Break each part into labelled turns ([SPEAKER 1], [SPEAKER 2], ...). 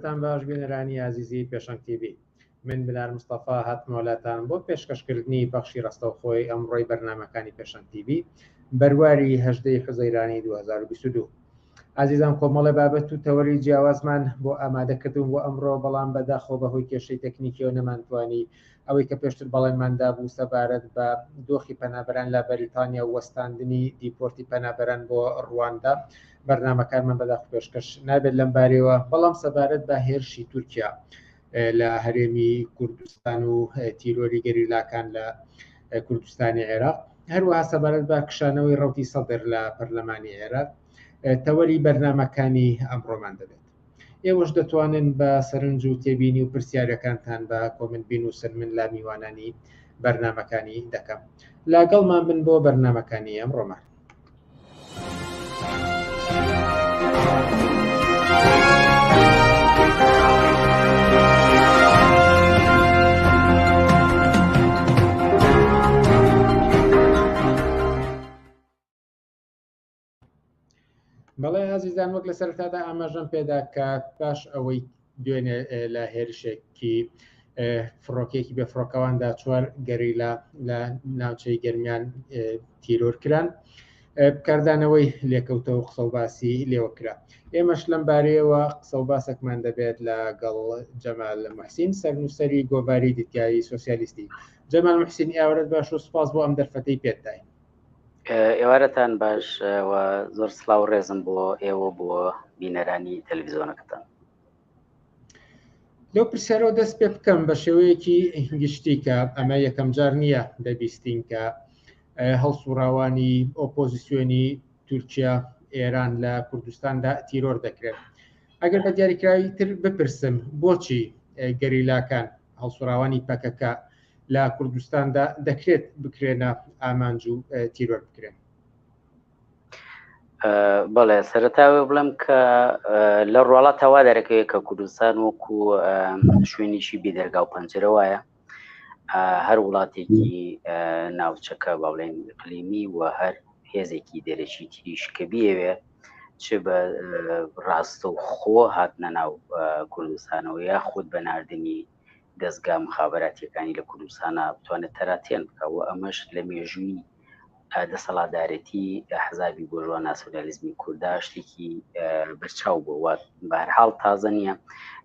[SPEAKER 1] ئێوارەتان باش بینەرانی ئازیزی پێشەنگ تیڤی. من بنار مستەفا هاتمەوە لاتان بۆ پێشکەشکردنی پەخشی ڕاستەوخۆی ئەمڕۆی بەرنامەکانی پێشەنگ تیڤی بەرواری هەژدەی حوزەیرانی 2022. ئازیزان کۆمەڵێ بابەت و تەوەری جیاوازمان بۆ ئامادەکردون بۆ ئەمڕۆ، بەڵام بەداخەوە بەهۆی کێشەی تەکنیکیەوە نەمانتوانی ئەوەی کە پێشتر بەڵێنمان دابوو سەبارەت بە دۆخی پەنابەران لە بەریتانیا و وەستاندنی دیپۆرتی پەنابەران بۆ ڕواندا بەرنامەکانمان بەداخ پێشکەش نابێت لەم بارەیەوە. بەڵام سەبارەت بە هێرشی تورکیا لە هەرێمی کوردستان و تیرۆری گەریلاکان لە کوردستانی عێراق، هەروەها سەبارەت بە کشانەوەی ڕەوتی سەدر لە پەرلەمانی عێراق تەوەری بەرنامەکانی ئەمڕۆمان دەبێت. ئێوەش دەتوانن بە سەرنج و تێبینی و پرسیارەکانتان بە comment بینوسن، من لە میوانانی بەرنامەکانی دەکەم. لەگەڵمان بن بۆ بەرنامەکانی ئەمڕۆمان. بەڵێ ئازیزان، وەک لە سەرەتادا ئاماژەم پێدا کە پاش ئەوەی دوێنێ لە هێرشێکی فڕۆکێکی بێ فڕۆکەواندا چوار گەریلا لە ناوچەی گەرمیان تیرۆر کران، کاردانەوەی لێکەوتە و قسە و باسی لێوە کرا. ئێمەش لەم بارەیەوە قسە و باسێکمان دەبێت لەگەڵ جەمال محسین، سەرنووسەری گۆڤاری دیدگای سۆسیالیستی. جەمال محسین، ئێوارەت باش و سوپاس بۆ ئەم دەرفەتەی پێت داین.
[SPEAKER 2] ئێوارەتان باش و زۆر سڵاو و ڕێزم بۆ ئێوە بۆ بینەرانی تەلەڤیزیۆنەکەتان.
[SPEAKER 1] لەو پرسیارەوە دەست پێ بکەم بە شێوەیەکی گشتی کە ئەمە یەکەم جار نییە دەبیستین کە هەڵسوڕاوانی ئۆپۆزیسیۆنی تورکیا ئێران لە کوردستاندا تیرۆر دەکرێت. ئەگەر بە دیاریکراوی تر بپرسم بۆچی گەریلاکان هەڵسوڕاوانی پەکەکە لە کوردستاندا دەکرێت بکرێنە ئامانج و تیرۆر بکرێن؟
[SPEAKER 2] بەڵێ، سەرەتا بڵێم کە لە ڕواڵەتەوە دەرەکەوێت کە کوردستان وەکو شوێنێکی بێدەرگا و پەنجەرە وایە. هەر وڵاتێکی ناوچەکە با بڵێن ئیقلیمی و هەر هێزێکی دەرەکی تریش کە بیەوێ چ بە ڕاستە و خۆ هاتنە ناو کوردستانەوە یا خود بە ناردنی دەستگا مخابراتیەکانی لە کوردستانە بتوانێت تەراتێن بکە و ئەمەش لە مێژووی دەسەڵاتدارێتی حەزابی بۆژوا ناسیۆنالیزمی کووردا شتێکی بەرچاو بووە، بەهرحاڵ تازە نییە.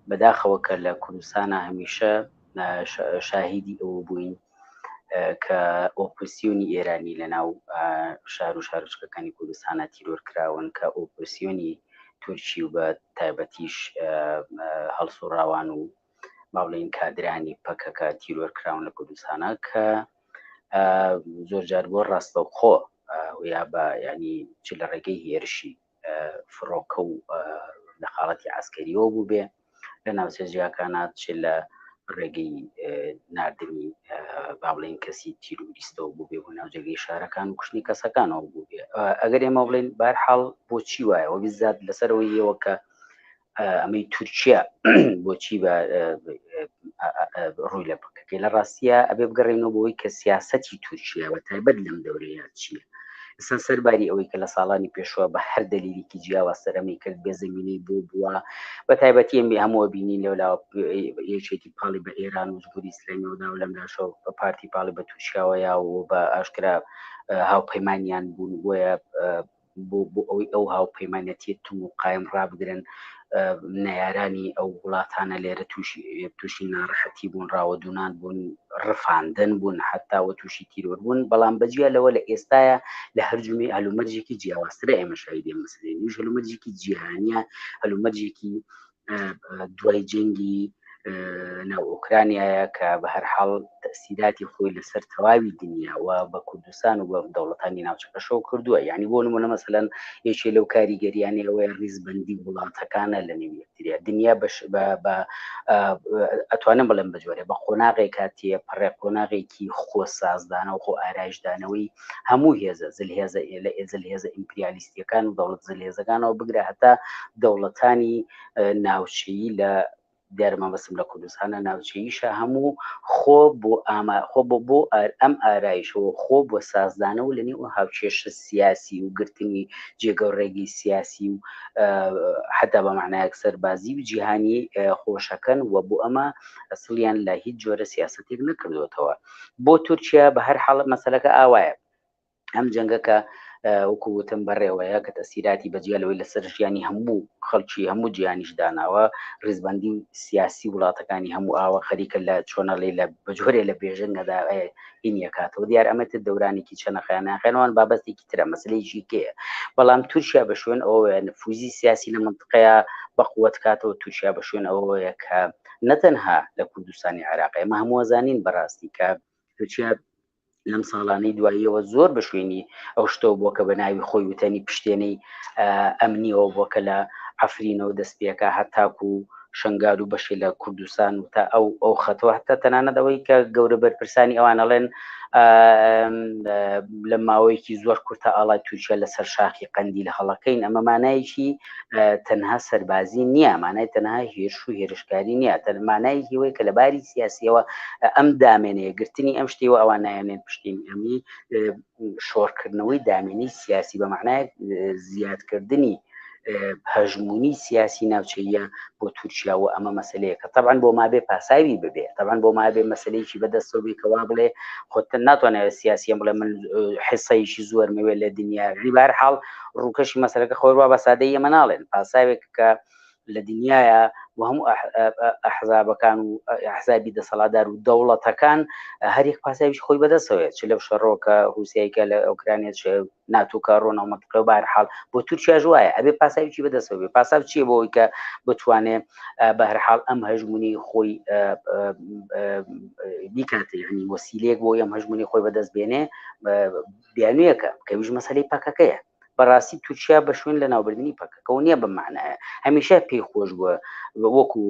[SPEAKER 2] بەداخەوە کە لە کوردستانە هەمیشە شاهیدی ئەوە بووین کە ئۆپۆزسیۆنی ئێرانی لە ناو شار و شارۆچکەکانی کوردستانە تیرۆر کراون، کە ئۆپۆزسیۆنی تورکی و بە تایبەتیش هەڵسوڕاوان و با بڵێین کادرانی پەکەکە تیرۆر کراون لە کوردستانە کە زۆر جار بۆ ڕاستەوخۆ یا بە ینی چ لە ڕێگەی هێرشی فڕۆکە و لە حاڵەتی عسکەریەوە بوو بێ لە ناوچە جیاکانە، چ لە ڕێگەی ناردنی با بڵێین کەسی تیرۆریستەوە بوو بێ بۆ ناو جێگەی شارەکان و کوشتنی کەسەکانەوە بوو بێ. ئەگەر ئێمە بڵێن بارحاڵ بۆچی وایە و بیزات لەسەرەوەی یەوە کە ئەمەی تورکیا بۆچی بە ڕووی لە پەکەکەی، لە ڕاستیە ئەبێ بگەڕێنەوە بۆی کە سیاسەتی تورکیا بە تایبەت لەم دەورەیە چییە. ئێستا سەرباری ئەوەی کە لە ساڵانی پێشوە بە هەر دەلیلێکی جیاواز سەرەمەی کرد بێ زمینەی بۆ بووە، بە تایبەتی ئەم هەموو بینین لەولا یەکێتی پاڵی بە ئێران و جمهوری ئیسلامیەوە دا و لەم لاشەوە بە پارتی پاڵی بە تورکیاوە یا و بە ئاشکرا هاوپەیمانیان بوون، بۆیە بۆ بۆ ئەوەی ئەو هاوپەیمانەتیە تون و قایم ڕابگرن نەیارانی ئەو وڵاتانە لێرە تووشی تووشی ناڕەحەتی بوون، ڕاوەدوونان بوون، ڕفاندن بوون، حتا وە تووشی تیرۆر بوون. بەڵام بەجیا لەوە لە ئێستاە لە هەرجومی هەلومەرجێکی جیاوازترە ئێمە شاهیدی مەسەلەی نیش، هەلومەرجێکی جیهانیە، هەلومەرجێکی دوای جەنگی ناو ئۆکرانیایە کە بە هەر حاڵ تەسیراتی خۆی لەسەر تەواوی دنیا و بە کوردستان و بە دەوڵەتانی ناوچەکەشەوە کردووە. یعنی بۆ نمونە مەسەلەن یەکێ لەو کاریگەریانەی ئەوەیە ڕیزبەندی وڵاتەکانە لە نێو یەکتریا. دنیا بە ئەتوانم بڵێم بە جۆرێ بە قۆناغێک هاتیە پەڕێ، قۆناغێکی خۆسازدانە و خۆ ئارایشدانەوەی هەموو هێزە زلهێزە لە زلهێزە ئیمپریالیستیەکان و دەوڵەت زلهێزەکانەوە بگرە هەتا دەوڵەتانی ناوچەیی لە دیارە مەبەستم لە کوردستانە ناوچەییشە هەموو خۆ بۆ ئاما خۆ بۆ بۆ ئەم ئارایشەوە خۆ بۆ سازدانەوە لە نێو هاوکێشە سیاسی و گرتنی جێگە و ڕێگەی سیاسی و حتا بە معنایەک سەربازی و جیهانی خۆشەکەن و بۆ ئەمە سڵیان لە هیچ جۆرە سیاستێک نەکردوێتەوە بۆ تورکیا بە هەر حاڵ مەسەلەکە ئاوایە ئەم جەنگە کە وەکو وتم بەڕێوەیە کە تەسیراتی بەجیا لەوەی لەسەر ژیانی هەموو خەڵکی هەموو جیهانیش داناوە ڕیزبندی و سیاسی وڵاتەکانی هەموو ئاوە خەریکە لە چۆنەڵی لە بەجۆرێ لە بێژنگەدا هینیەکاتەوە دیار ئەمە تر دەورانێکی چەنەخیانەخێنەوەن بابەستێکی ترە مەسلەیەکی کێیە بەڵام تورکیا بە شوێن ئەوەیە نفوزی سیاسی لە منطقەیە بەقوت کاتەوە تورکیا بە شوێن ئەوەیە کە نەتەنها لە کوردستانی عێراق ئێمە هەمووەزانین بەڕاستی کە تورکیا لەم ساڵانەی دواییەوە زۆر بە شوێنی ئەو شتەوە بووە کە بە ناوی خۆی وتەنی پشتێنەی ئەمنیەوە بووە کە لە عەفرینەوە دەست پێکا هەتاکو شنگال و بەشێ لە کوردستان و تا ئەو ئەو خەتەوە هەتا تەنانەت ئەوەی کە گەورە بەرپرسانی ئەوان ئەڵێن لە ماوەیەکی زۆر کورتە ئاڵای تورکیا لەسەر شاخی قەندیل هەڵەکەین ئەمە مانایەکی تەنها سەربازی نییە مانای تەنها هێرش و هێرشکاری نییە تەن مانای هیوەی کە لە باری سیاسیەوە ئەم دامێنەیە گرتنی ئەم شتیوە ئەوان نایەنێن پشتین ئەمی شۆڕکردنەوەی دامێنەی سیاسی بە معنای زیادکردنی هەژمونی سیاسی ناوچەیە بۆ تورکیا و ئەمە مەسلەیە کە طبعا بۆ مابێ پاساوی ببێ طبعا بۆ مابێ مەسلەیەکی بەدەستەوە بێ کەوا بڵێ خۆت ناتوانێت سیاسیە بڵێ من حسەیەکی زۆرمەوێ لە دنیا ریبار حاڵ ڕووکەشی مەسەلەکە خۆر وا بە سادەی ئێمە ناڵێن پاساوێک کە لە دنیاە و هەموو ئەحزابەکان و ئەحزابی دەسەڵاتدار و دەوڵەتەکان هەریەک پاساویش خۆی بەدەستەوەیە چ لەو شەڕۆکە رووسیایکە لە ئۆکرانیا چ ناتوکە ڕۆنەوە مەتقە و بار حاڵ بۆ تورکیاش وایە ئەبێ پاساویی بەدەستەوە بێ پاساو چییە بۆ ئەوی کە بتوانێ بە هەر حاڵ ئەم هەژمونی خۆی بیکات یعنی وەسیلەیەک بۆ ئەم هەژمونی خۆی بەدەست بێنێ بیانویەکە کەویش مەسەلەی پەکەکەیە بەڕاستی تورکیا بە شوێن لە ناوبردنی پەکەکەەوە نییە بە معناە هەمیشە پێی خۆش بووە وەکو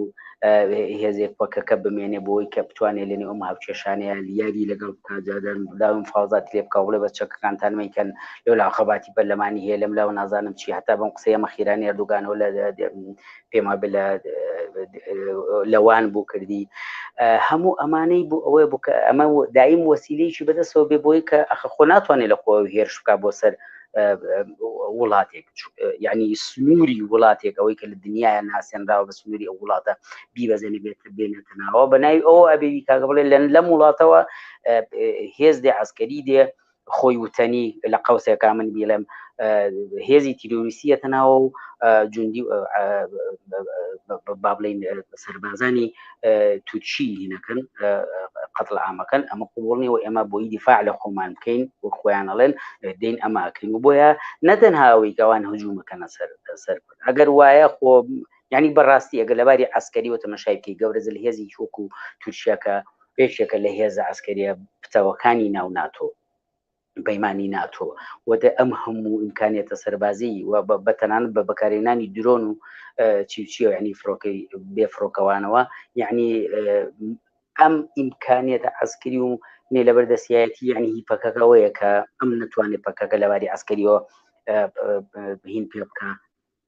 [SPEAKER 2] هێزێک پەکەکە بمێنێ بۆی کە بتوانێت لەنێ ئەم هاوکێشانەیە یاری لەگەڵ بکجادەن داوم فازات لێ بکە بڵێ بە چەکەکانتان مەیکەن لەو لا خەباتی پەرلەمانی هەیە لەم لاوە نازانم چی هەتا بەم قسەیە مەخیرانی ئەردوگانەوە لە پێما بێ لە لەوان بوو کردی هەموو ئەمانەی بۆ ئەوەیە بوو کە ئەمە دایم وەسیلەیەکی بەدەستەوە بێ بۆی کە ئەخە خۆ ناتوانێت لە خۆ هێرش بکە بۆ سەر وڵاتێک یعنی سنووری وڵاتێک ئەوەی کە لە دنیاە ناسێنراوە بە سنووری ئەو وڵاتە بیبەزێنێ بێت بێنێتە ناوە بە ناوی ئەوە ئەبێ کاکە بڵێ لەم وڵاتەوە هێز دێ عسکەری دێ خۆی وتەنی لە قەوسێکا من بیڵێم هێزی تیرۆریستیەتە ناوە و جوندی با بڵین سەربازانی تورکی هینەکەن قەتڵ عامەکەن ئەمە قوبڵ نیە و ئێمە بۆی دیفاع لە خۆمان بکەین وەک خۆیان ئەڵێن دین ئەماکەین و بۆیە نەتەنها ئەوەی کەوان هجوومەکەنە سەر سەر ئەگەر وایە خۆ یعنی بەڕاستی ئەگەر لەباری عسکەری و تەمەشای بکەی گەورە زل هێزی وەکو تورکیا کە یەکێکە لە هێزە عسکەریە پتەوەکانی ناو ناتۆ پەیمانی ناتۆ و دە ئەم هەموو ئیمکانیەتە سەربازی و بە تەنانەت بە بەکارهێنانی درۆن و چی و چیە یعنی فڕۆکەی بێ فڕۆکەوانەوە یعنی ئەم ئیمکانیەتە عسکری و نێ لەبەر دەستیایەتی یعنی هی پەکەکەوەیە کە ئەم نتوانێت پەکەکە لەباری عسکەریەوە هین پێ بکە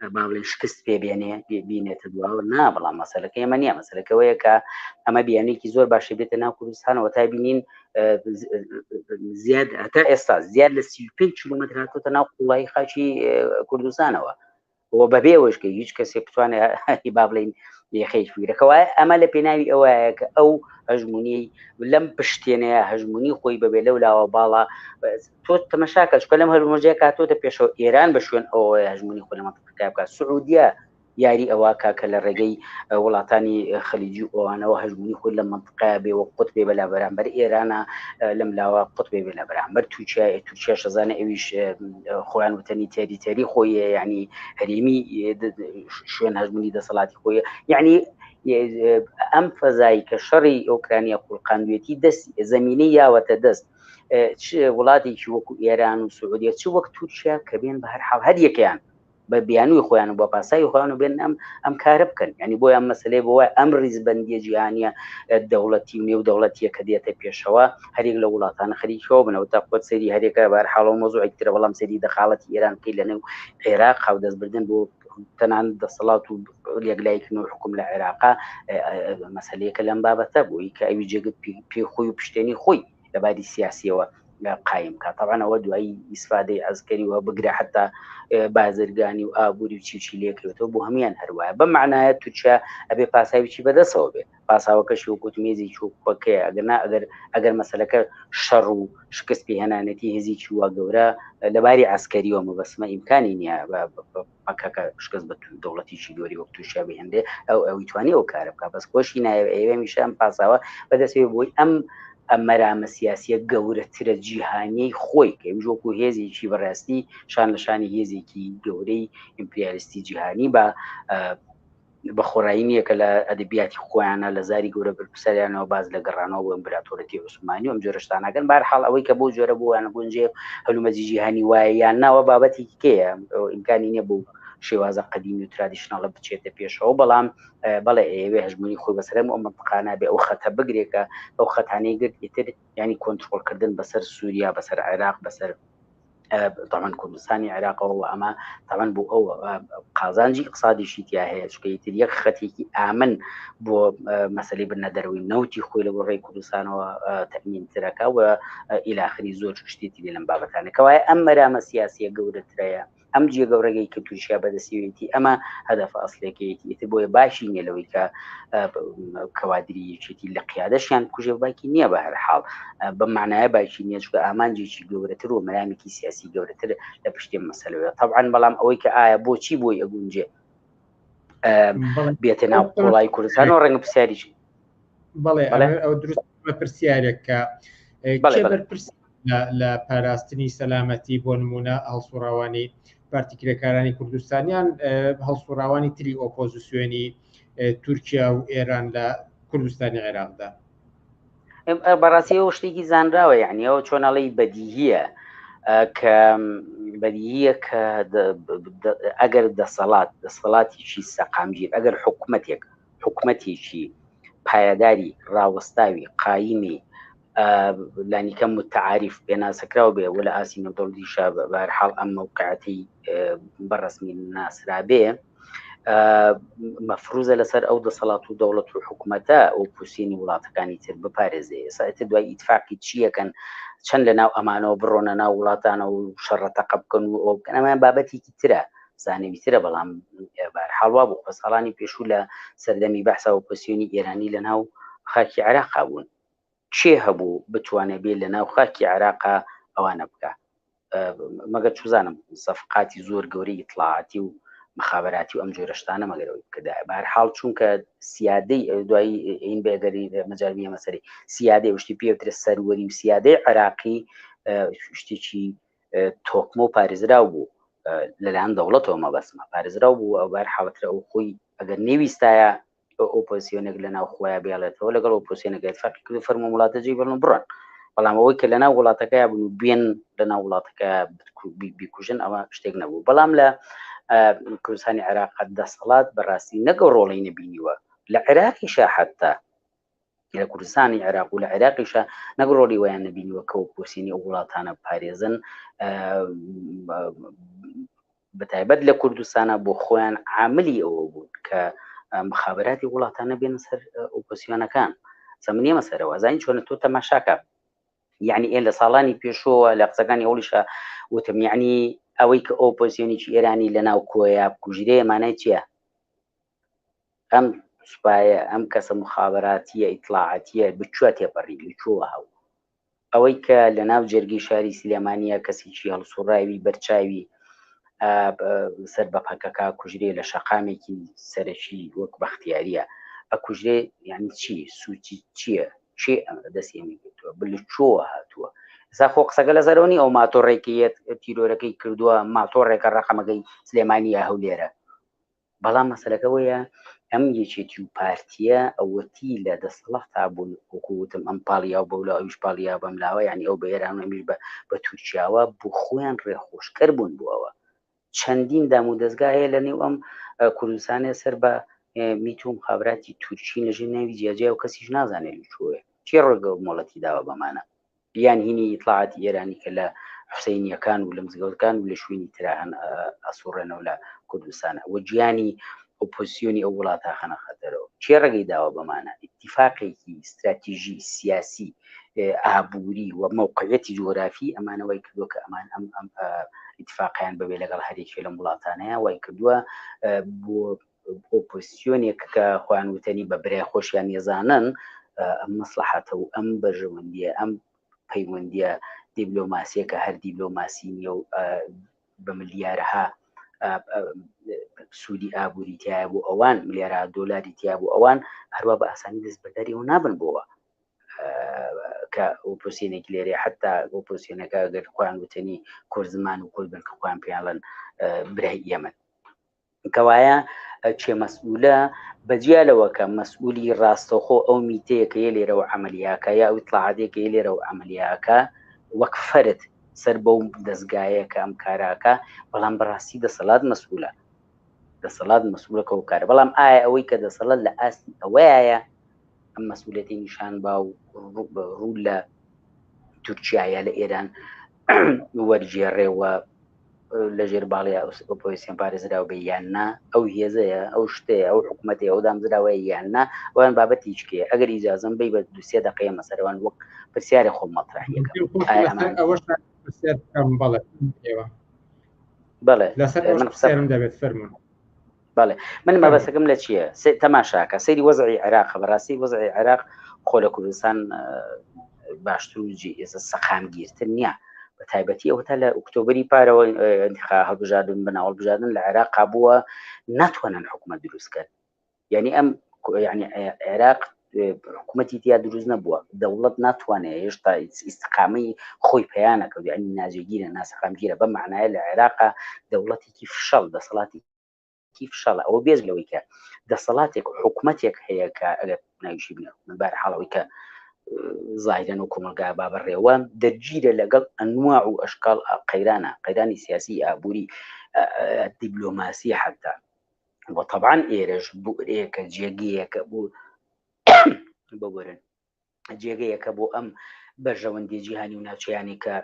[SPEAKER 2] با بڵێن شکست پێ بێنێ بینێتە دواوە نا بەڵام مەسەلەکە ئێمە نییە مەسەلەکەوەیە کە ئەمە بیانێکی زۆر باشە بێتە ناو کوردستانەوە تا بینین زیاد هەتا ئێستا زیاد لە 35 کیلومتر هاتۆتە ناو قوڵایی خاکی کوردستانەوە و بەبێ ئەوەش کە هیچ کەسێک بتوانێت با بڵین یەخەی فیرەکەوایە ئەمە لە پێناوی ئەوەیە کە ئەو هەژمونی لەم پشتێنەیە هەژمونی خۆی بەبێ لەو لاوە باڵا تۆ تەمەشاکە چکە لەم هەلومەرجەیە کاتۆتە پێشەوە ئێران بە شوێن ئەوەیە هەژمونی خۆی لە مەنتقەکە بکات سعودیە یاری ئەوە کا کە لە ڕێگەی وڵاتانی خەلیجی و ئەوانەوە هەژمونی خۆی لە مەنتقەیە بێ وەک قوت بێ بەلا بەرامبەر ئێرانە لەم لاوە قوت بێ بێ لە بەرامبەر تورکیا تورکیا شەزانە ئەویش خۆیان وتەنی تێری تێری خۆی یعنی هەرێمی شوێن هەژمونی دەسەڵاتی خۆی یعنی ئەم فەزایی کە شەڕی ئۆکرانیا خوڵقاندوێتی دەست زمینەی یاوەتە دەست چ وڵاتێکی وەکو ئێران و سعودیە چ وەک تورکیا کە بێن بە هەر حاڵ هەر یەکەیان بە بیانووی خۆیان و بە پاساوی خۆیان و بێن ئەم ئەم کارە بکەن ینی بۆ ئەم مەسلەی بۆ وای ئەم ریزبندیە جیهانیە دەوڵەتی و نێو دەوڵەتیە کە دێتە پێشەوە هەرێک لە وڵاتان خەریکەوە بنەوە تا خۆت سەیری هەرێکە بار حاڵەوە مۆزوعێک ترە بەڵام سەیری دەخاڵەتی ئێران بکەیت لە نێو عێراق هاودەستبردن بۆ تەنان دەسەڵات و یەکلایکردن و حکوم لە عێراقا مەسلەیەکە لەم بابەتە بووی کە ئەوی جێگە پێ خۆی و پشتێنی خۆی لە باری سیاسیەوە قایم کا تەبعەن ئەوە دوایی ئیسفادەی عەسکەری و بگرە حتا بازرگانی و ئابووری و چی چی لێکەوێتەوە بۆ هەموان هەروایە بەم معنایە تورکیا ئەبێ پاساویی بەدەسەوە بێ پاساوەکەشی وەکوت مێزی چووکەکەیە ئەگەر نا ئەگەر ئەگەر مەسلەکە شەڕ و شکست پێهێنانێتی هێزێکی وا گەورە لەباری عسکەریەوە مەبەسمە ئیمکانی نییە پەکەکە شکست بە دەوڵەتێکی گەوری وەک تورکیا بهێنرێ ئەو ئەوی توانی ئەو کارە بکە بەس خۆشی نایەوێ ئەیەوێ هەمیشە ئەم پاساوە بەدەستێ بۆی ئەم ئەم مەرامە سیاسیە گەورەترە جیهانیەی خۆی کە ئەویش وەکو هێزێکی بەڕاستی شان لە شانی هێزێکی گەورەی ئیمپریالیستی جیهانی بە بە خۆڕایی نییە کە لە ئەدەبیاتی خۆیانە لە زاری گەورە بەرپرسیارانەوە باز لە گەڕانەوە بۆ ئیمپراتۆرەتی عوسمانی و ئەم جۆرە شتانەکەن بارحاڵ ئەوەی کە بۆ جۆرە بۆیان گونجێ هەلومەرجی جیهانی وایە یان ناوە بابەتێکی کەیە ئیمکانی نییە بۆ شێوازە قەدیمی و traditional ە بچێتە پێشەوە بەڵام بەڵێ ئەیەوێ هەژمونی خۆی بەسەرم ئەو منطقانە بێ ئەو خەتە بگرێکە ئەو خەتانەی گرت ئیتر ینی کۆنترۆڵکردن بەسەر سووریا بەسەر عێراق بەسەر تەعەن کوردستانی عێراقەوە و ئەمە تەعەن بۆ ئەو قازانجی اقتصادیشی تیا هەیە چونکە ئیتر یەک خەتێکی ئامن بۆ مەسەلەی بردنە دەرەوەی نەوتی خۆی لە ڕێی کوردستانەوە تەمین ترەکە و ئیلاخری زۆر شتی تری لەم بابەتانە کەوایە ئەم مەرامە سیاسیە گەورەترەیە ئەم جێگە و ڕێگەی کە تورکیا بەدەستیوێتی ئەمە هەدەفە ئەسلەکەیەتی ئیتر بۆیە باشی نییە لەوەی کە کەوادری یەکێتی لە قیادەشیان بکوژێ باکی نییە بە هەر حاڵ بە معنایە باکی نییە چونکە ئامانجێکی گەورەتر و مەرامێکی سیاسی گەورەتر لە پشتی مەسەلەوە طبعا بەڵام ئەوەی کە ئایا بۆچی بۆی ئەگونجێ بێتە ناو قوڵای کوردستان و ڕەنگە پرسیاریش
[SPEAKER 1] بەڵێ ئەو دروست بە پرسیارێک کە بەرپرس لە پاراستنی سەلامەتی بۆ نمونە هەڵسوڕاوانی پارتی کرێکارانی کوردستانیان هەڵسوڕاوانی تری ئۆپۆزیسیۆنی تورکیا و ئێران لە کوردستانی عێراقدا
[SPEAKER 2] بەڕاستی ئەو شتێکی زانراوە یعنی ئەو چۆناڵی بەدیهیە کە بەدیهیە کە ئەگەر دەسەڵات دەسەڵاتیی سەقامگیر ئەگەر حکومەتێک حکومەتێکی پایەداری ڕاوەستاوی قایمی لانیکەم متعاریف پێناسەکراو بێ و لە ئاستی نێودەوڵەتیشا بەهەرحاڵ ئەم مەوقعەتی بەڕسمی ناسرابێ مەفروزە لەسەر ئەو دەسەڵات و دەوڵەت و حکوومەتە ئەو پوسینی وڵاتەکانی تر بپارێزێ ئێستا دوای ئیتفاقی چیەکەن چەند لە ناو ئەمانەوە بڕۆنە ناو وڵاتانە و شەڕە تەقە بکەن و ئەو بکەن ئەمە بابەتێکی ترە زانەوی ترە بەڵام بارحاڵ وا بوو ساڵانی پێشوو لە سەردەمی بەحسا ئۆپۆزسیۆنی ئێرانی لە ناو خاکی عێراقا بوون کێ هەبوو بتوانێ بێ لە ناو خاکی عێراقا ئەوانە بکە مەگەر چزانم سەفقاتی زۆر گەورەی ئیتلاعاتی و مخابراتی و ئەم جۆرە شتانە مەگەرەوەی بکردایە بە هەر حاڵ چونکە سیادەی دوایی ئین بێگەری مەجال بیەمە سەری سیادەی شتی پێوترە سەروەری و سیادەی عێراقی شتێکی تۆکمە و پارێزراو بوو لەلایەن دەوڵەتەوە مەبەستمە پارێزراو بوو ئەو بار حاڵەترە ئەو خۆی ئەگەر نەویستایە ئۆپۆزیسیۆنێک لە ناو خۆیان بێڵێتەوە لەگەڵ ئۆپۆزیسیۆنەکە اتفاقی کرد فەرموو وڵاتە جێی بڵن بڕۆن بەڵام ئەوەی کە لە ناو وڵاتەکە بوون و بێن لە ناو وڵاتەکە بیکوژن ئەوە شتێک نەبوو بەڵام لە کوردستانی عێراق دەسەڵات بەڕاستی نەگە ڕۆڵی نەبینیوە لە عێراقیشا حتا لە کوردستانی عێراق و لە عێراقیشە نەک ڕۆڵی ویان نەبینیوە کە ئۆپۆزیسیۆنی ئەو وڵاتانە پارێزن بەتایبەت لە کوردستانە بۆ خۆیان عاملی ئەوە بوون کە مخابراتی وڵاتانە بێنە سەر ئۆپۆزیسیۆنەکان سەمنیەمە سەرەوە زانین چۆنە تۆ تەماشاکە یعنی ئێ لە ساڵانی پێشەوە لە قسەکانی ئەوڵیشە وتم یعنی ئەوەی کە ئۆپۆزیسیۆنێکی ئێرانی لە ناو کۆیە بکوژرێ مانای چییە ئەم سوپایە ئەم کەسە مخابراتیە ئیتلاعاتیە بچوە تێپەڕی لەکوێوە هەبوو ئەوەی کە لە ناو جەرگی شاری سلێمانیە کەسێکی هەڵسوڕاوی بەرچاوی سەر بە پەکەکە کوژرێ لە شەقامێکی سەرەکی وەک بەختیاریە ئەکوژرێ یعنی چی سوچی چییە چێ دەستی ئەمی گرتووە بلچۆوە هاتووە ئێستا خۆ قسەکە لەسەرەوە نیە ئەو ماتۆڕێکی یەت تیرۆرەکەی کردووە ماتۆڕێکە ڕقەمەکەی سلێمانیە هەولێرە بەڵام مەسەلەکە ئەوەیە ئەم یەکێتی و پارتیە ئەوەتی لە دەسەڵاتا بوون وەکو وتم ئەم پاڵیاو بەولا ئەویش پاڵیا بەم لاوە یعنی ئەو بە ئێران و ئەمیش بە بە تورکیاوە بۆ خۆیان ڕێخۆشکەر بوون بۆ ئەوە. چەندین دام و دەستگا هەیە لە نێو ئەم کوردستانە سەر بە میت و مخابراتی تورکی لەژێر ناوی جیاجیا و کەسیش نازانێت لە کوێ کێ ڕێگە و مۆڵەتی داوە بەمانە یان هینی ئیتلاعاتی ئێرانی کە لە حوسینیەکان و لە مزگەوتەکان و لە شوێنی ترا هەن ئەسوڕێنەوە لە کوردستانە و گیانی ئۆپۆزیسیۆنی ئەو وڵاتە خەنە خەتەرەوە کێ ڕێگەی داوە بەمانە ئیتیفاقێکی استراتیژی سیاسی ئابووری و مەوقعیەتی جوگرافی ئەمانە وای کردووە کە ئەمان ئەم ئەم ئیتفاقیان بەبێ لەگەڵ هەرێکی لەم وڵاتانەیە وای کردووە بۆ ئۆپۆزیسیۆنێک کە خۆیان وتەنی بە برای خۆشیان یەزانن ئەم مەسلحەتە و ئەم بەرژەوەندیە ئەم پەیوەندیە دیبلۆماسیە کە هەر دیبلۆماسی نیە و بە ملیارەها سوودی ئابووری تایە بۆ ئەوان ملیارە دۆلاری تیا بۆ ئەوان هەروە بە ئاسانی دەست بەرداری ئەو نابن بۆوە کە ئۆپۆسیۆنێک لێرێ حتا ئۆپۆسیۆنەکە گەر خۆیان وتنی کورد زمان و کورد بن کە خۆیان پێیانڵێن برای ئێمەن کەوایە کێ مەسئولە بەجیا لەوە کە مەسئولی ڕاستەوخۆ ئەو میتەیە کە یە لێرەوە عملیاکە یا ئەو ئیتلاعاتێک یە لێرەوە عملیاکە وەک فەرد سەر بەو دەستگایە کە ئەم کاراکە بەڵام بەڕاستی دەسەڵات مەسئولە دەسەڵات مەسئولە کە کارە بەڵام ئایا ئەوەی کە دەسەڵات لە ئاستی ئەوەیە ئەم مەسئولەتی نیشان با و ڕوو لە تورکیا یا لە ئێران وەرگێڕێەوە لەژێر باڵی ئۆپۆزیسیۆن پارێزراو بێ یان نا ئەو هێزەیە ئەو شتەیە ئەو حکوومەتی ئەو دامزراوەیە یان نا ئەوان بابەتی هیچکەیە ئەگەر ئیجازم بی بە دوسێ دقەیە مەسەرەوان وەک پرسیارە خۆم مەطرح یەکەم
[SPEAKER 1] ئەوەش پرسیار بکەم بەڵێ
[SPEAKER 2] بەڵێ
[SPEAKER 1] لەسەر من پرسیارم دەبێت فەرموون
[SPEAKER 2] بەڵێ من مەبەسەکەم لە چییە تەماشاکە سەیری وەزعی عێراق بەڕاستی وەزعی عێراق خۆ لە کوردستان باشتر و جی ئێستا سەقامگیرتر نییە بە تایبەتی ئەوە تا لە ئۆکتۆبری پارەوە انتخا هەڵبژاردن بەناو هەڵبژاردن لە عێراق بووە ناتوانن حکوومەت دروستکەن یعنی ئەم یعنی عێراق حکوومەتی تیا دروست نەبووە دەوڵەت ناتوانێت هێشتا ئیسقامەی خۆی پەیانەکەوت یعنی ناجێگیرە ناسەقامگیرە بە معنایە لە عێراقا دەوڵەتێکی فشەڵ دەسەڵاتی فشەڵە ئەوە بێز لەوەی کە دەسەڵاتێک و حکوومەتێک هەیە کە ئەگەر ناویشی بنێ حکوومەت بار حاڵەوەی کە زایرەن و کۆمەلگا با بەڕێوە دەرگیرە لەگەڵ ئەنواع و ئەشکال قەیرانە قەیرانی سیاسی ئابووری دیبلۆماسی حتا و طبعا ئێرەش بۆ جێگەیەکە بۆ ببورن جێگەیەکە بۆ ئەم بەرژەوەندی جیهانی و ناوچەیانی کە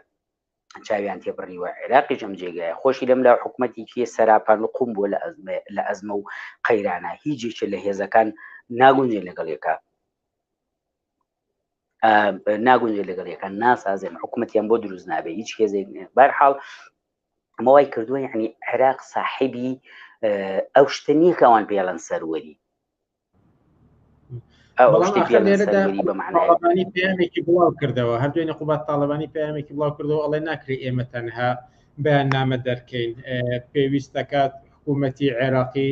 [SPEAKER 2] چاویان تێبڕیوە عێراقیش ئەم جێگایە خۆشی لەم لا حکوومەتێکی سەراپان و قوم بووە لە ئەزمە و قەیرانە هیچ یەکێ لە هێزەکان ناگونجێن لەگەڵ یەکە ناگونجێ لەگەڵ یەکە ناسازێن حکوومەتیان بۆ دروست نابێ هیچ هێزێک بارحاڵ ئەمە وای کردووە یعنی عێراق ساحبی ئەو شتە نییە کە ئەوان پێڵەن سەروەری
[SPEAKER 1] پەیامێکی بڵاو کردەوە هەر دوێنێ قوبات تاڵەبانی پەیامێکی بڵاو کردەوە ئەڵێ ناکرێ ئێمە تەنها بەیاننامە دەرکەین پێویست دەکات حکوومەتی عێراقی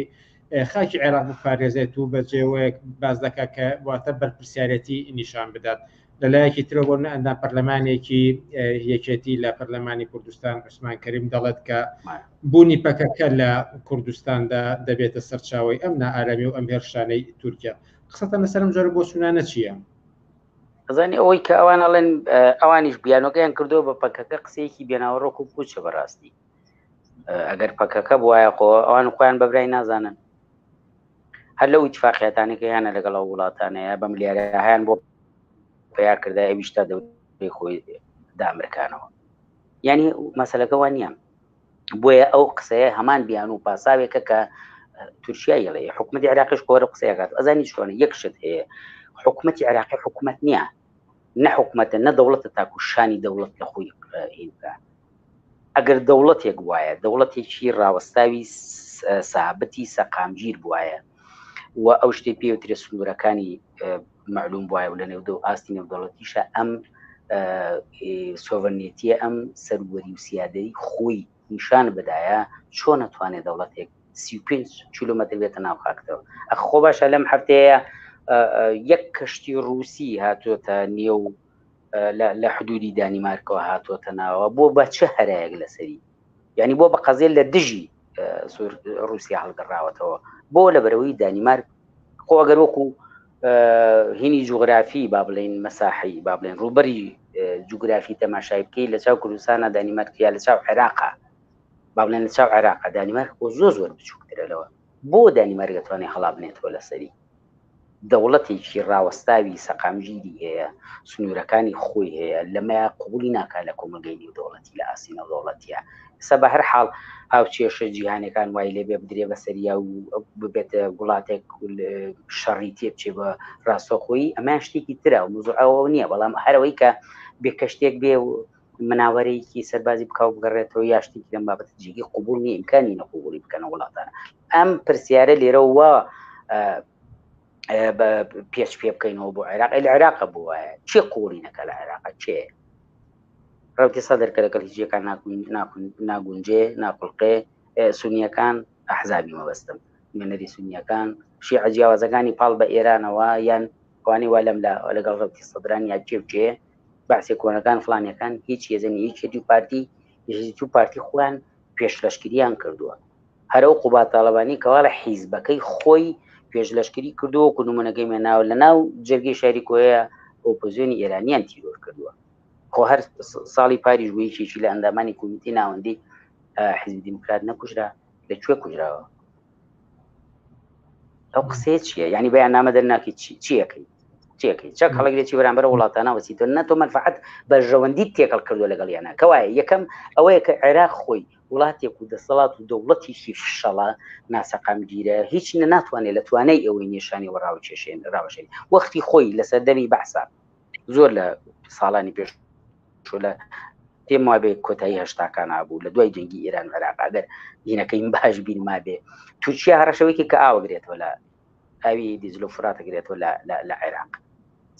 [SPEAKER 1] خاکی عێراق بپارێزێت و بە جێوەیەک باز دەکات کە واتە بەرپرسیارەتی نیشان بدات لەلایەکی ترەوە بۆ ئەندام پەرلەمانێکی یەکێتی لە پەرلەمانی کوردستان عوسمان کەریم دەڵێت کە بوونی پەکەکە لە کوردستاندا دەبێتە سەرچاوەی ئەم نائارامی و ئەم هێرشانەی تورکیا قسەتان لەسەر ئەم جۆرە بۆچوونانە چییە؟
[SPEAKER 2] ئەزانی ئەوەی کە ئەوان ئەڵێن ئەوانیش بیانۆکەیان کردووە بە پەکەکە قسەیەکی بێناوەڕۆک و پوچە بەڕاستی ئەگەر پەکەکە بواە خۆ ئەوان خۆیان بەبرای نازانن هەر لەو ئیتفاقیاتانی کە هیانە لەگەڵ ئەو وڵاتانەیە بە ملیارەهایان بۆ پیا کردا ئەویش تا دەوری خۆی دامرکانەوە یعنی مەسەلەکە وان نییە بۆیە ئەو قسەیە هەمان بیان و پاساوێکە کە تورکیا یڵێ حکوومەتی عراقیش کۆرە قسەیەکات ئەزانی چۆنە یەک شت هەیە حکوومەتی عراقی حکوومەت نییە نە حکوومەتە نە دەوڵەتە تاکو شانی دەوڵەت لە خۆی هین بکە ئەگەر دەوڵەتێک وایە دەوڵەتێکی ڕاوەستاوی سابتی سەقامگیر بواە و ئەو شتێک پێوترێ سنوورەکانی معلوم وایە و لە نێودەو ئاستی نێودەوڵەتیشە ئەم سۆڤەرنێتیە ئەم سەروەری و سیادەی خۆی نیشان بدایە چۆن نەتوانێت دەوڵەتێک 35 کیلومتر بێتە ناو خاکتەوە ئەخ خۆ باشە لەم هەفتەیە یەک کەشتی رووسی هاتووەتە نێو لە حدودی دانیمارکەوە هاتووەتە ناوە بۆ بە چه هەرایەک لەسەری یعنی بۆ بە قەزیە لە دژی رووسیا هەڵگەڕاوەتەوە بۆ لە بەرەوەی دانیمارک خۆ ئەگەر وەکو هینی جوگرافی با بڵین مەساحی با بڵێن ڕووبەری جوگرافی تەماشای بکەی لە چاو کوردستانە دانیمارک یا لە چاو عێراقا. با بڵێن لە چاو عێراق دانیمارک خۆ زۆر زۆر بچووکترە لەوە. بۆ دانیمارک دەتوانێت هەڵا بنێتەوە لەسەری؟ دەوڵەتێکی ڕاوەستاوی سەقامگیری هەیە، سنوورەکانی خۆی هەیە، لەمەیا قبوڵی ناکات لە کۆمەڵگەی نێودەوڵەتی لە ئاستی نێودەوڵەتیە. ئێستا بە هەر حاڵ هاوکێشە جیهانەکان وای لێبێ بدرێ بەسەریا و ببێتە وڵاتێک شەڕی تێ بچێ بە ڕاستەوخۆیی، ئەمە شتێکی ترە و موزوعەوە نییە، بەڵام هەرەوەی کە بێ کەشتێک بێ و مناوەرەیەکی سەربازی بکا و بگەڕێتەوە یا شتێکی لەم بابەتە جێگەی قبوڵ نییە، ئیمکانی نییە قبوڵی بکەنە وڵاتانە. ئەم پرسیارە لێرە وا پێچ پێ بکەینەوە بۆ عێراق لە عێراق بووە چێ قوڵی نەکە لە عێراق چێ ڕوتی سەدر کە لەگەڵ هیچیەکان ناگونجێ ناخڵقێ سونیەکان ئەحزابی مەبەستم نوێنەری سونیەکان شیعە جیاوازەکانی پاڵ بە ئێرانەوە یان ئەوانەی وا لەم لەگەڵ ڕەوتی سەدران یا کێ و کێ بەعسێ کۆنەکان فلانیەکان هیچ هێزە نیە یەکێتی و پارتی یەکێتی و پارتی خۆیان پێشلەشکریان کردووە هەرەو قوباد تاڵەبانی کەواڵە حیزبەکەی خۆی پێشلەشکری کردووە و نمونەکەی مێناوە لە ناو جەرگەی شاری کۆیە ئۆپۆزیۆنی ئێرانیان تیرۆر کردووە خۆ هەر ساڵی پاریش بوو یەکێکی لە ئەندامانی کۆمیتی ناوەندی حیزبی دیموکرات نەکوژرا لە کوێ کوژراوە ئەو قسەیە چییە یعنی بەیان نامە دەرناکی چیەکەی چیەکەی چەک هەڵگرێکی بەرامبەر وڵاتانە وەسی تۆ نە تۆ مەنفعەت بەرژەوەندی تێکەڵ کردو لەگەڵ یانە کەوایە یەکەم ئەوەیە کە عێراق خۆی وڵاتێک و دەسەڵات و دەوڵەتێکی فشەڵە ناسەقامگیرە هیچ نە ناتوانێت لە توانای ئەوەی نیشانی و ڕاوکێشێن ڕاوشێن وەختی خۆی لە سەردەمی بەعسا زۆر لە ساڵانی پێش لە پێم وابێ کۆتایی هەشتاکان بوو لە دوای جەنگی ئێران و عێراق ئەگەر دینەکەیم باش بیر مابێ تورکیا هەڕەشەوەیکی کە ئاوەگرێتەوە لە ئاوی دیجلە و فراتەگرێتەوە لە عێراق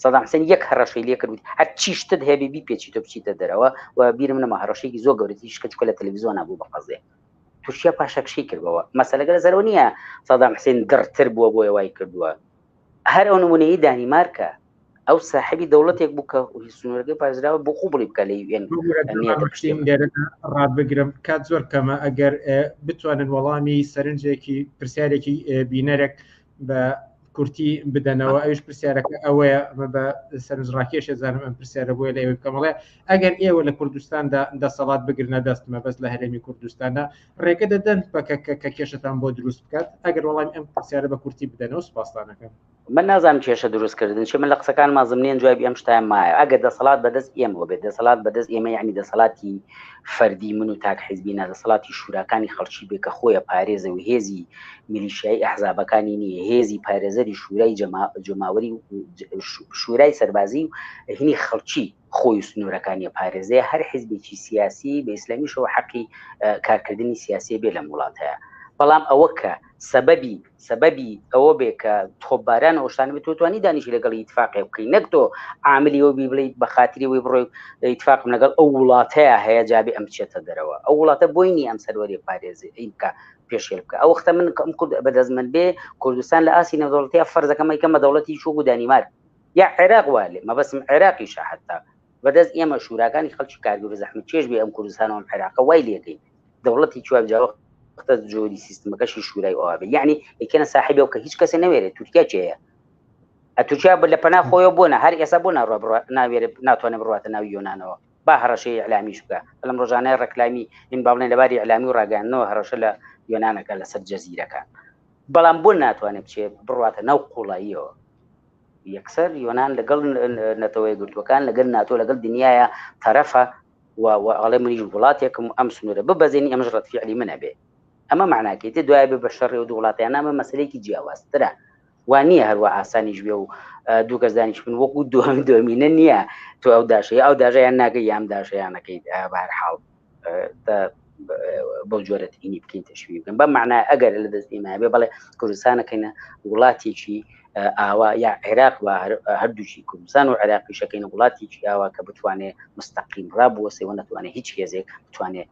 [SPEAKER 2] سەدام حسێن یەک هەڕەشەی لێ کرد هەر چی شتت هەبێ بیپێچی تۆ بچیتە دەرەوە و بیرم نەما هەڕەشەیەکی زۆر گەورەتی شکە چکە لە تەلەڤیزیۆنا بوو بە قەزێ تورکیا پاشەکشەی کردەوە مەسەلەکە لەسەرەوە نییە سەدام حسێن دڕتر بووە بۆیە وای کردووە هەر ئەو نمونەی دانیمارکە ئەو ساحبی دەوڵەتێک بوو کە سنوورەکەی پارێزراوە بۆ قوبڵی بکە لە یوئێن
[SPEAKER 1] ڕابگرم کات زۆر کەمە ئەگەر بتوانن وەڵامی سەرنجێکی پرسیارێکی بینەرێک بە کورتی بدەنەوە ئەوش پرسیارەکە ئەوەیە ئەمە بە سەرنجڕاکێشە زانم ئەم پرسیارە بۆیە لە ئێوە بکەمەڵێ ئەگەر ئێوە لە کوردستاندا دەسەڵات بگرنە دەستمە بەس لە هەرێمی کوردستاندا ڕێگە دەدەن پەکەکە کە کێشتان بۆ دروست بکات ئەگەر وەڵامی ئەم پرسیارە بە کورتی بدەنەوە سپاستانەکەم.
[SPEAKER 2] من نازانم کێشە دروست کردن چیە من لە قسەکانما زمنیەن جوابی ئەم شتایان مایە ئەگەر دەسەڵات بەدەست ئێمەوە بێت دەسەڵات بەدەست ئێمە یعنی دەسەڵاتی فەردی من و تاک حیزبی نا دەسەڵاتی شوراکانی خەڵکی بێ کە خۆیە پارێزە و هێزی میلیشیایی ئەحزابەکانی نییە هێزی پارێزەری شورای جەماوەری شورای سەربازی و هینی خەڵکی خۆی و سنوورەکانی پارێزەیە هەر حیزبێکی سیاسی بە ئیسلامیشەوە حەقی کارکردنی سیاسی بێ لەم وڵاتەیە بەڵام ئەوە کە سەبەبی سەبەبی ئەوە بێ کە تۆپباران ئەو شتانە بێت تۆ توانی دانیشی لەگەڵ ئیتفاقێ بکەی نەک تۆ عاملی ئەوە بی بڵێی بە خاتری ئەوەی بڕۆی ئیتفاقم لەگەڵ ئەو وڵاتەیە هەیە جابێ ئەم بچێتە دەرەوە ئەو وڵاتە بۆی نییە ئەم سەروەریە پارێزێ ئەی بکە پێشێل بکە ئەو وەختە من ئەم کورد بەدەست من بێ کوردستان لە ئاستی نێودەوڵەتیە فەرزەکەم ئەیکەمە دەوڵەتی چۆک و دانیمارک یا عێراق وا لێ مەبەستم عێراقیشە حتا بەدەست ئێمە شوراکانی خەڵکی کارگەر و زەحمەتکێش بێ ئەم کوردستان و ئەم عێراقە وای لێکەین دەوڵەتی چوار جاوە وەختە جۆری سیستمەکەشی شورای ئەوە بێ یعنی یەکێنە ساحبی ئەو کە هیچ کەسێ نەوێرێت تورکیا چێە تورکیا لە پەنا خۆیەوە بۆنە هەر ئێستا بۆ ناڕۆ ناوێرێ ناتوانێت بڕاتە ناو یۆنانەوە با هەڕەشەی ئیعلامیش بکە لەم ڕۆژانەی ڕێکلامی این با بڵێن لەباری ئیعلامی و ڕاگەیاندنەوە هەڕەشە لە یۆنانەکە لەسەر جەزیرەکان بەڵام بۆ ناتوانێت بچێت بڕاتە ناو قوڵاییەوە یەکسەر یۆناان لەگەڵ نەتەوە یەکگرتووەکان لەگەل ناتۆ لەگەڵ دنیاە تەرەفە و ئەڵێ منیش وڵاتێکم ئەم سنوورە ببەزێنی ئەمەش ڕەت فیعلی منە بێ ئەمە معناکەی تێ دوای بێ بە شەڕی و دوو وڵاتیان ئەمە مەسلەیەکی جیاوازترە وا نییە هەروە ئاسانیش بێ و دوو کەس دانیشتن وەکو دووەم دۆمینە نییە تۆ ئەو داشەیە ئەو داژەیان ناگەی یام داشەیانەکەیت بەهەر حاڵ بەو جۆرە تینی بکەین تەشوی بکەن بە معنای ئەگەر لە دەست ئێمە بێ بەڵێ کوردستانەکەینە وڵاتێکی ئاوا یا عێراق بە هەردووکی کوردستان و عێراقیشەکەین وڵاتێکی ئاوا کە بتوانێت مستەقیم ڕابوەسێ و نەتوانێت هیچ هێزێک بتوانێت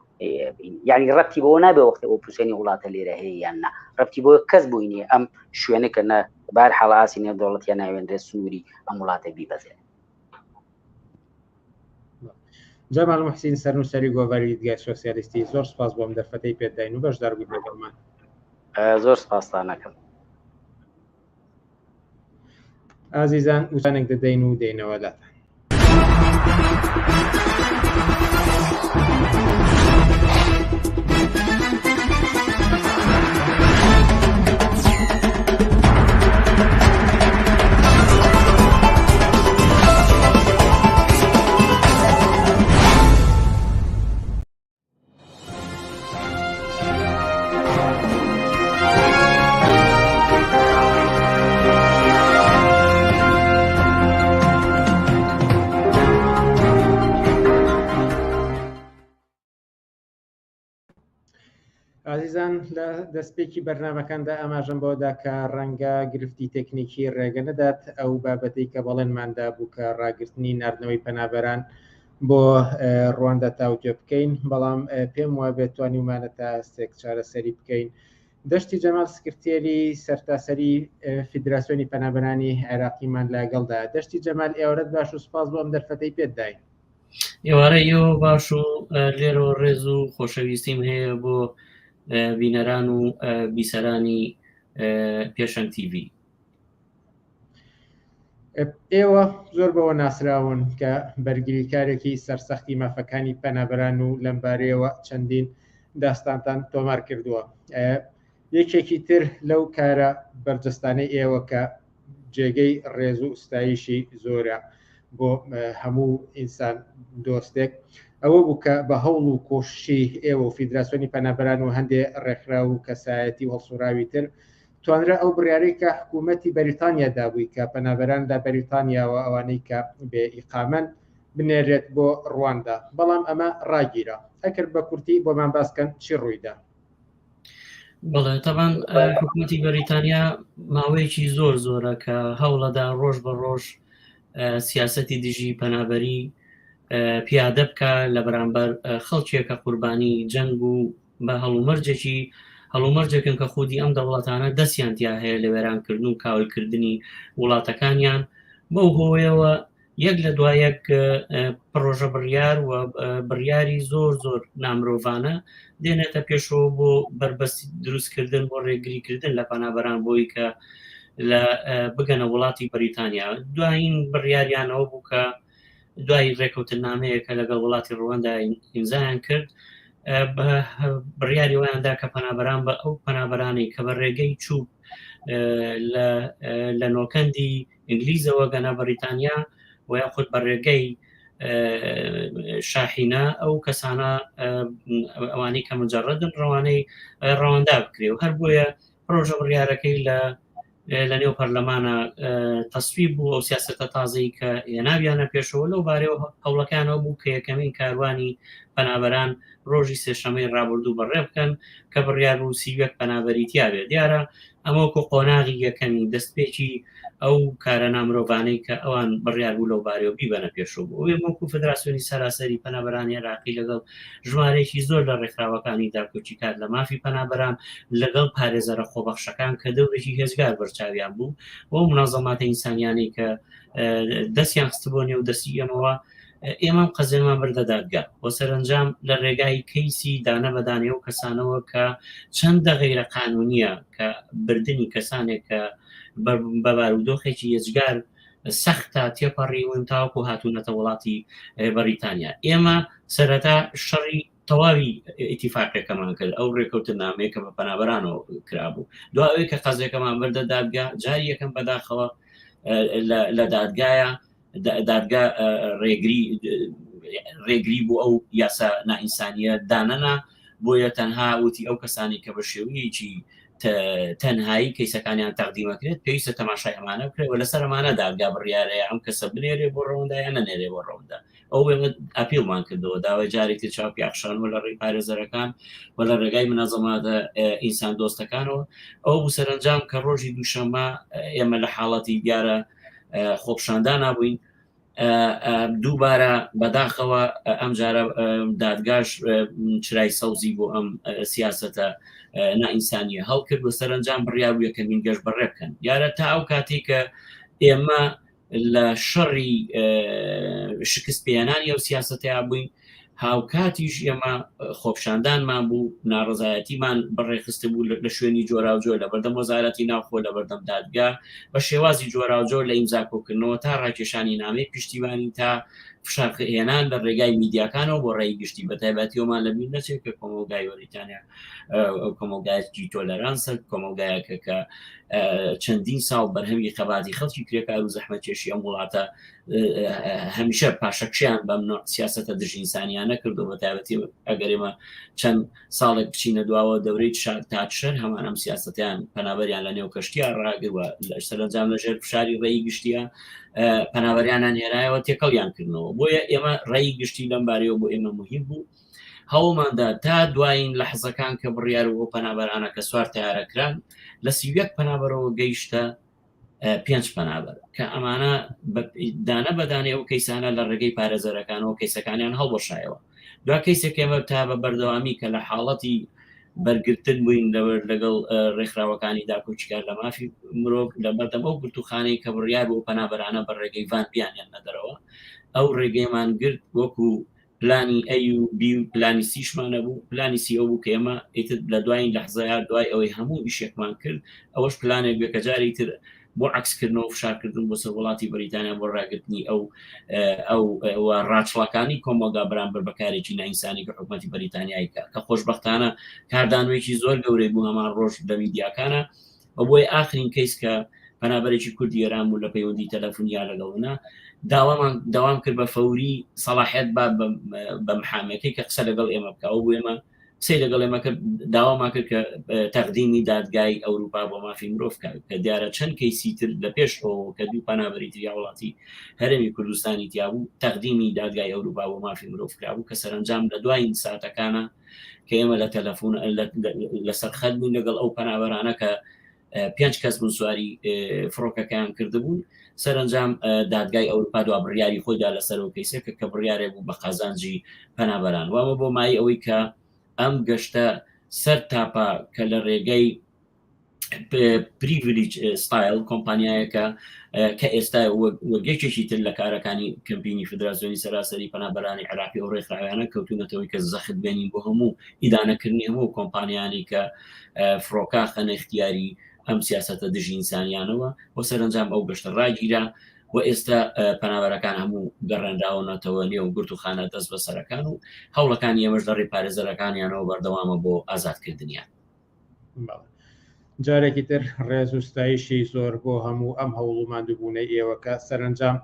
[SPEAKER 2] یعنی ڕەتی بەوە نابێ وەختی ئەو پوسێنی وڵاتە لێرە هەیە یان نا ڕەتی بۆ کەس بووی نیە ئەم شوێنە کە نە بار حاڵاسی نێو دەوڵەتیان ناوێنرێت سنووری ئەم وڵاتە بیبەزێت
[SPEAKER 1] جەمال محسین سەرنووسەری گۆڤاری دیدگای سۆسیالیستی زۆر سپاس بۆم دەرفەتەی پێداین و بەشدار بوویت لەگەڵمان.
[SPEAKER 2] زۆر سپاستانەکەم.
[SPEAKER 1] ئازیزان وچانێک دەدەین و دێینەوە لاتان. ئازیزان لە دەستپێکی بەرنامەکاندا ئاماژەم بەوەدا کە ڕەنگە گرفتی تەکنیکی ڕێگە نەدات ئەو بابەتەی کە بەڵێنمان دابوو کە ڕاگرتنی ناردنەوەی پەنابەران بۆ ڕواندا تاوتوێ بکەین، بەڵام پێم وابێت توانیومانە تا ئاستێک چارەسەری بکەین. دەشتی جەمال سکرتێری سەرتاسەری فیدراسیۆنی پەنابەرانی عێراقیمان لەگەڵدا. دەشتی جەمال ئێوارەت باش و سوپاس بۆ ئەم دەرفەتەی پێت داین.
[SPEAKER 3] ئێوارەی ئێوە باش و لێرەوە ڕێز و خۆشەویستیم هەیە بۆ بینەران و بیسەرانی پێشەنگ تیڤی.
[SPEAKER 1] ئێوە زۆر بەوە ناسراون کە بەرگریکارێکی سەرسەختی مافەکانی پەنابەران و لەمبارەیەوە چەندین داستانتان تۆمار کردووە. یەکێکی تر لەو کارە بەرجەستانەی ئێوە کە جێگەی ڕێز و ستایشی زۆرە بۆ هەموو ئینسان دۆستێک ئەوە بوو کە بە هەوڵ و کۆششی ئێوە و فیدراسیۆنی پەنابەران و هەندێ ڕێکخراو و کەسایەتی و هەڵسوڕاوی تر توانرا ئەو بڕیارەی کە حکوومەتی بەریتانیا دابووی کە پەنابەران لە بەریتانیاوە ئەوانەی کە بێ ئیقامەن بنێرێت بۆ ڕواندا بەڵام ئەمە ڕاگیرا ئەکرد بە کورتی بۆمان باسکەن چی ڕوویدا.
[SPEAKER 3] بەڵێ تەبان حکوومەتی بەریتانیا ماوەیەکی زۆر زۆرە کە هەوڵەدا ڕۆژ بە ڕۆژ سیاستی دژی پەنابەری پیادە بکە لە بەرامبەر خەڵکێکە قوربانی جەنگ و بە هەڵومەرجێکی هەڵومەرجێکن کە خودی ئەم دەوڵەتانە دەستیان تیا هەیە لە وێرانکردن و کاولکردنی وڵاتەکانیان بەو هۆیەوە یەک لە دوا یەک پڕۆژە بڕیار و بڕیاری زۆر زۆر نامرۆڤانە دێنێتە پێشەوە بۆ بەربەستی دروستکردن بۆ ڕێگریکردن لە پەنابەران بۆی کە لە بگەنە وڵاتی بەریتانیا دوایین بڕیاریانەوە بوو کە دوای ڕێکەوتنامەیە کە لەگەڵ وڵاتی ڕوەندا ئیمزایان کرد بڕیاری وایاندا کە پەنابەران بە ئەو پەنابەرانەی کە بە ڕێگەی چوب لە نۆکەندی ئینگلیزەوە گەنە بەریتانیا و یاخود بە ڕێگەی شاحینە ئەو کەسانە ئەوانەی کە مجرڕدن ڕەوانەی ڕەواندا بکرێ و هەر بۆیە پرۆژە بڕیارەکەی لە لە نێو پەرلەمانە تەسویب بوو ئەو سیاستە تازەی کە هێناویانە پێشەوە لەو بارەوە هەوڵەکانەوە بوو کە یەکەمین کاروانی پەنابەران ڕۆژی سێشەمەی ڕابردوو بەڕێ بکەن کە بڕیار بوو 31 پەنابەری تیابێ دیارە ئەمە وەکو قۆناغی یەکەمی دەستپێکی ئەو کارە نامرۆڤانەی کە ئەوان بڕیار بوو لەو بارەوە بیبەنە پێشەوە بوو ئێمە وەکو فدراسیۆنی سەراسەری پەنابەرانی عێراقی لەگەڵ ژمارەیەکی زۆر لە ڕێکخراوەکانی داکۆکیکار لە مافی پەنابەران لەگەڵ پارێزەرە خۆبەخشەکان کە دەورێکی هێزگار بەرچاویان بوو و منەزەماتە ئینسانیانەی کە دەستیان خستبووە نێو دەستی ئێمەوە ئێمە قەزێمان بردە دادگا و سەرەنجام لە ڕێگای کەیسی دانە بەدانێ و کەسانەوە کە چەندە غەیرە قانونیە کە بردننی کەسانێک کە بە بارودۆخێکی یەجگار سەختە تێپەڕیون تاوەکو هاتوونەتە وڵاتی بەریتانیا ئێمە سەرەتا شەڕی تەواوی ئیتیفاقەکەمان کرد ئەو ڕێکەوتنامەیە کە بە پەنابەرانەوە کرابوو دواوەی کە قەزێکەمان بردە دادگا جاری یەکەم بەداخەوە لە دادگایە دادگا ڕێگری ڕێگری بۆ ئەو یاسا نائینسانیە دانەنا بۆیە تەنها وتی ئەو کەسانی کە بە شێوەیەکی تەنهایی کەیسەکانیان تەقدیمەکرێت پێویستە تەماشای ئەمانە بکرێت و لەسەر ئەمانە دادگا بڕیارەیە ئەم کەسە بنێرێ بۆ ڕەوندا یان نەنێرێ بۆ ڕەوندا ئەو ئێمە ئەپیلمان کردەوە داوای جارێکی تر چاو پیاخشانەوە لە ڕێی پارێزەرەکان و لە ڕێگای منەزەماتە ئینسان دۆستەکانەوە ئەو بوو سەرەنجام کە ڕۆژی دووشەممە ئێمە لە حاڵەتی دیارە خۆپشاندان نابووین دووبارە بەداخەوە ئەمجارە دادگاش چرای سەوزی بۆ ئەم سیاستە نائینسانیە هەڵکرد و سەرنجام بڕیار و یەکەمین گەشت بەڕێ بکەن دیارە تا ئەو کاتێک کە ئێمە لە شەڕی شکست پێێنانی ئەو سیاستەیە بووین هاوکاتیش ئێمە خۆپشاندانمان بوو ناڕزایەتیمان بەڕێخست بوو لە شوێنی جۆراوجۆر لە بەردەم وەزارەتی ناوخۆ لە بەردەم دادگا بە شێوازی جۆراوجۆر لە ئیمزا کۆکردنەوە تا ڕاکێشانی نامەی پشتیوانی تا فشارهێنان لە ڕێگای میدیاکانەوە بۆ ڕێی گشتی بە تایبەتیەوەمان لە بیر نەچێت کە کۆمەڵگای بەریتانیا کۆمەڵگایەکی تۆلەرانسە کۆمەڵگایەکە کە چەندین ساڵ بەرهەمی خەباتی خەڵکی کرێکار و زەحمەتکێشی ئەم وڵاتە هەمیشە پاشەکشیان بەم نوع سیاسەتە دژ ئینسانیانە کردو بە تایبەتی ئەگەر ئێمە چەند ساڵێک بچینە دواوە دەورەی تاتشەر هەمان ئەم سیاسەتیان پەنابەریان لە نێو کەشتیا ڕاگر و سەرەنجام لەژێر فشاری ڕێی گشتیە پەنابەریانان هێنایەوە تێکەڵیان کردنەوە بۆیە ئێمە ڕێی گشتی لەم بارەیەوە بۆ ئێمە مهم بوو هەوڵماندا تا دوایین لەحزەکان کە بڕیار بۆ پەنابەرانە کە سوار تیارە کران لە 31 پەنابەرەوە گەیشتە پێنج پەنابەر کە ئەمانە دانە بەدانێ ئەو کەیسانە لە ڕێگەی پارێزەرەکانەوە کەیسەکانیان هەڵوەشایەوە دوا کەیسێک ئێمە تا بە بەردەوامی کە لە حاڵەتی بەرگرتن بووین لەوەر لەگەڵ ڕێکخراوەکانی داکۆکیکار لە مافی مرۆڤ لە بەردەم ئەو گرتوخانەی کە بڕیار بۆ پەنابەرانە بە ڕێگەی ڤان بیانیان نەدەرەوە ئەو ڕێگەیمان گرت وەکو پلانی ئەی و بی و پلانی سیشمان هەبوو پلانی سی ئەو بوو کە ئێمە ئیتر لە دوایین لەحزەیا دوای ئەوەی هەموو ئیشێکمان کرد ئەوەش پلانێک بێ کە جاری تر بۆ عەکسکردنەوە فشارکردن بۆ سەر وڵاتی بەریتانیا بۆ ڕاگرتنی ئەو ئەو ڕاچڵەکانی کۆمەڵگا بەرامبەر بە کارێکی نائینسانی کە حکوومەتی بەریتانیای کە کە خۆشبەختانە کاردانەوەیەکی زۆر گەورەی بوو هەمان ڕۆژ لە میدیاکانە و بۆیە ئاخرین کەیس کە پەنابەرێکی کوردی ئێران بوو لە پەیوەندی تەلەفونیا لەگەڵ منە داوامان داوام کرد بە فەوری سەڵاحیەت با بە محامەکەی کە قسە لەگەڵ ئێمە بکە ئەو بۆ ئێمە قسەی لەگەڵ ئێمە کرد داوامان کرد کە تەقدیمی دادگای ئەوروپا بۆ مافی مرۆڤ کە کە دیارە چەند کەیسی تر لە پێش ئەوەوە کە دوو پەنابەری تری وڵاتی هەرێمی کوردستانی تیابوو تەقدیمی دادگای ئەوروپا بۆ مافی مرۆڤ کرابوو کە سەرەنجام لە دوایین ساتەکانە کە ئێمە لە تەلەفۆن لەسەر خەت بووین لەگەڵ ئەو پەنابەرانە کە پێنج کەس بوون سواری فڕۆکەکەیان کردبوون سەرنجام دادگای ئەوروپا دوا بڕیاری خۆیدا لەسەر ئەو کەیسە کە کە بڕیارێک بوو بە قازانجی پەنابەران وامە بۆ مای ئەوەی کە ئەم گەشتە سەر تاپا کە لە ڕێگەی پریڤلیج ستایل کۆمپانیایەکە کە ئێستا وەک یەکێکی تر لە کارەکانی کەمپینی فدراسیۆنی سەراسەری پەنابەرانی عێراقی ئەو ڕێکخراویانە کەوتونەتەوەی کە زەخت بێنین بۆ هەموو ئیدانەکردنی هەموو کۆمپانیانی کە فڕۆکە خەنە اختیاری ئەم سیاسەتە دژی ئینسانیانەوە و سەرەنجام ئەو گەشتە ڕاگیرا و ئێستا پەنابەرەکان هەموو گەڕێنراونەتەوە نێو گرتوخانە دەست بەسەرەکان و هەوڵەکانی ئێمەش لە ڕێی پارێزەرەکانیانەوە بەردەوامە بۆ ئازادکردنیان.
[SPEAKER 1] جارێکی تر ڕێز و ستایشی زۆر بۆ هەموو ئەم هەوڵ و ماندووبوونەی ئێوە کە سەرەنجام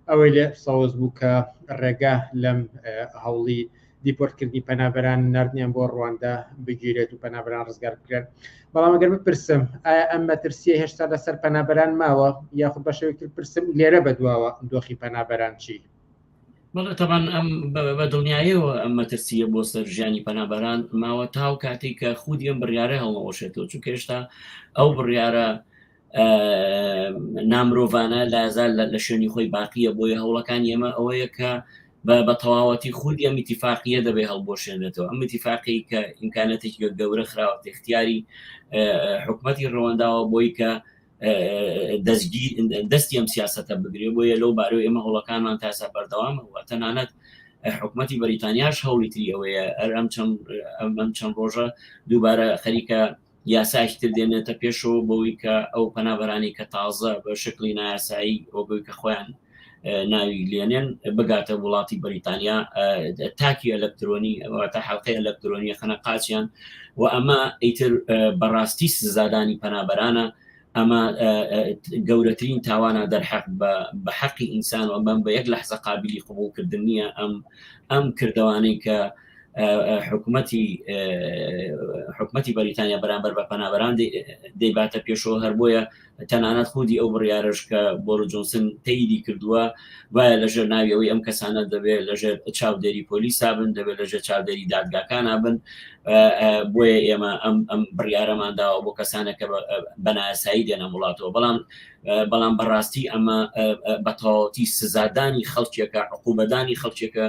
[SPEAKER 1] ئەوەی لێ سەوز بوو کە ڕێگا لەم هەوڵی دیپۆرتکردنی پەنابەران نردیان بۆ ڕواندا بگیرێت و پەنابەران ڕزگار بکرێن بەڵام ئەگەر بپرسم ئایا ئەم مەترسیە هێشتا لەسەر پەنابەران ماوە یاخود بە شێوەیەکی تر پرسم لێرە بەدواوە دۆخی پەنابەران چی؟
[SPEAKER 3] بەڵێ تەبان ئەم بە دڵنیایەوە ئەم مەترسیە بۆ سەر ژیانی پەنابەران ماوە تاو کاتێک کە خودی ئەم بڕیارە هەڵنەوەشێتەوە چونکە هێشتا ئەو بڕیارە نامرۆڤانە لازال لە شوێنی خۆی باقیە بۆیە هەوڵەکانی ئێمە ئەوەیە کە بە تەواوەتی خودی ئەم ئیتیفاقیە دەبێ هەڵبوەشێنێتەوە ئەم ئیتیفاقی کە ئیمکانەتێکی گەورە خراوەتە اختیاری حکومەتی ڕەوەنداوە بۆی کە دەستگیر دەستی ئەم سیاستە بگرێ بۆیە لەو بارەوە ئێمە هەوڵەکانمان تاسا بەردەوامە و تەنانەت حکوومەتی بەریتانیاش هەوڵی تری ئەوەیە ئەر ئەم چەند ئەم چەند ڕۆژە دووبارە خەریکە یاسایش تر دێنێتە پێشەوە بەوەی کە ئەو پەنابەرانی کە تازە بە شکلی نایاسایی وەگوی کە خۆیان ناوی لێنێن بگاتە وڵاتی بەریتانیا تاکی ئەلکترۆنی واتە حلقەی ئەلکترۆنیە خەنە قاچیان و ئەمە ئیتر بەڕاستی سزادانی پەنابەرانە ئەمە گەورەترین تاوانە دەرحەق بە حەقی ئینسان و ئەمە بە یەک لەحزە قابلی قبوڵکردن نییە ئەم ئەم کردوانەی کە حکوومەتی حکوومەتی بەریتانیا بەرامبەر بە پەنابەران دەیباتە پێشەوە هەر بۆیە تەنانەت خودی ئەو بڕیارەش کە بۆرس جۆنسن تەیدی کردووە وایە لەژێر ناوی ئەوەی ئەم کەسانە دەبێت لەژێر چاودێری پۆلیسا بن دەبێت لەژێر چاودێری دادگاکانە بن بۆیە ئێمە ئەم ئەم بڕیارەمان داوە بۆ کەسانە کە بەنایاسایی دێنە وڵاتەوە بەڵام بەڵام بەڕاستی ئەمە بە تەواوەتی سزادانی خەڵکێکە عقوبەدانی خەڵکێکە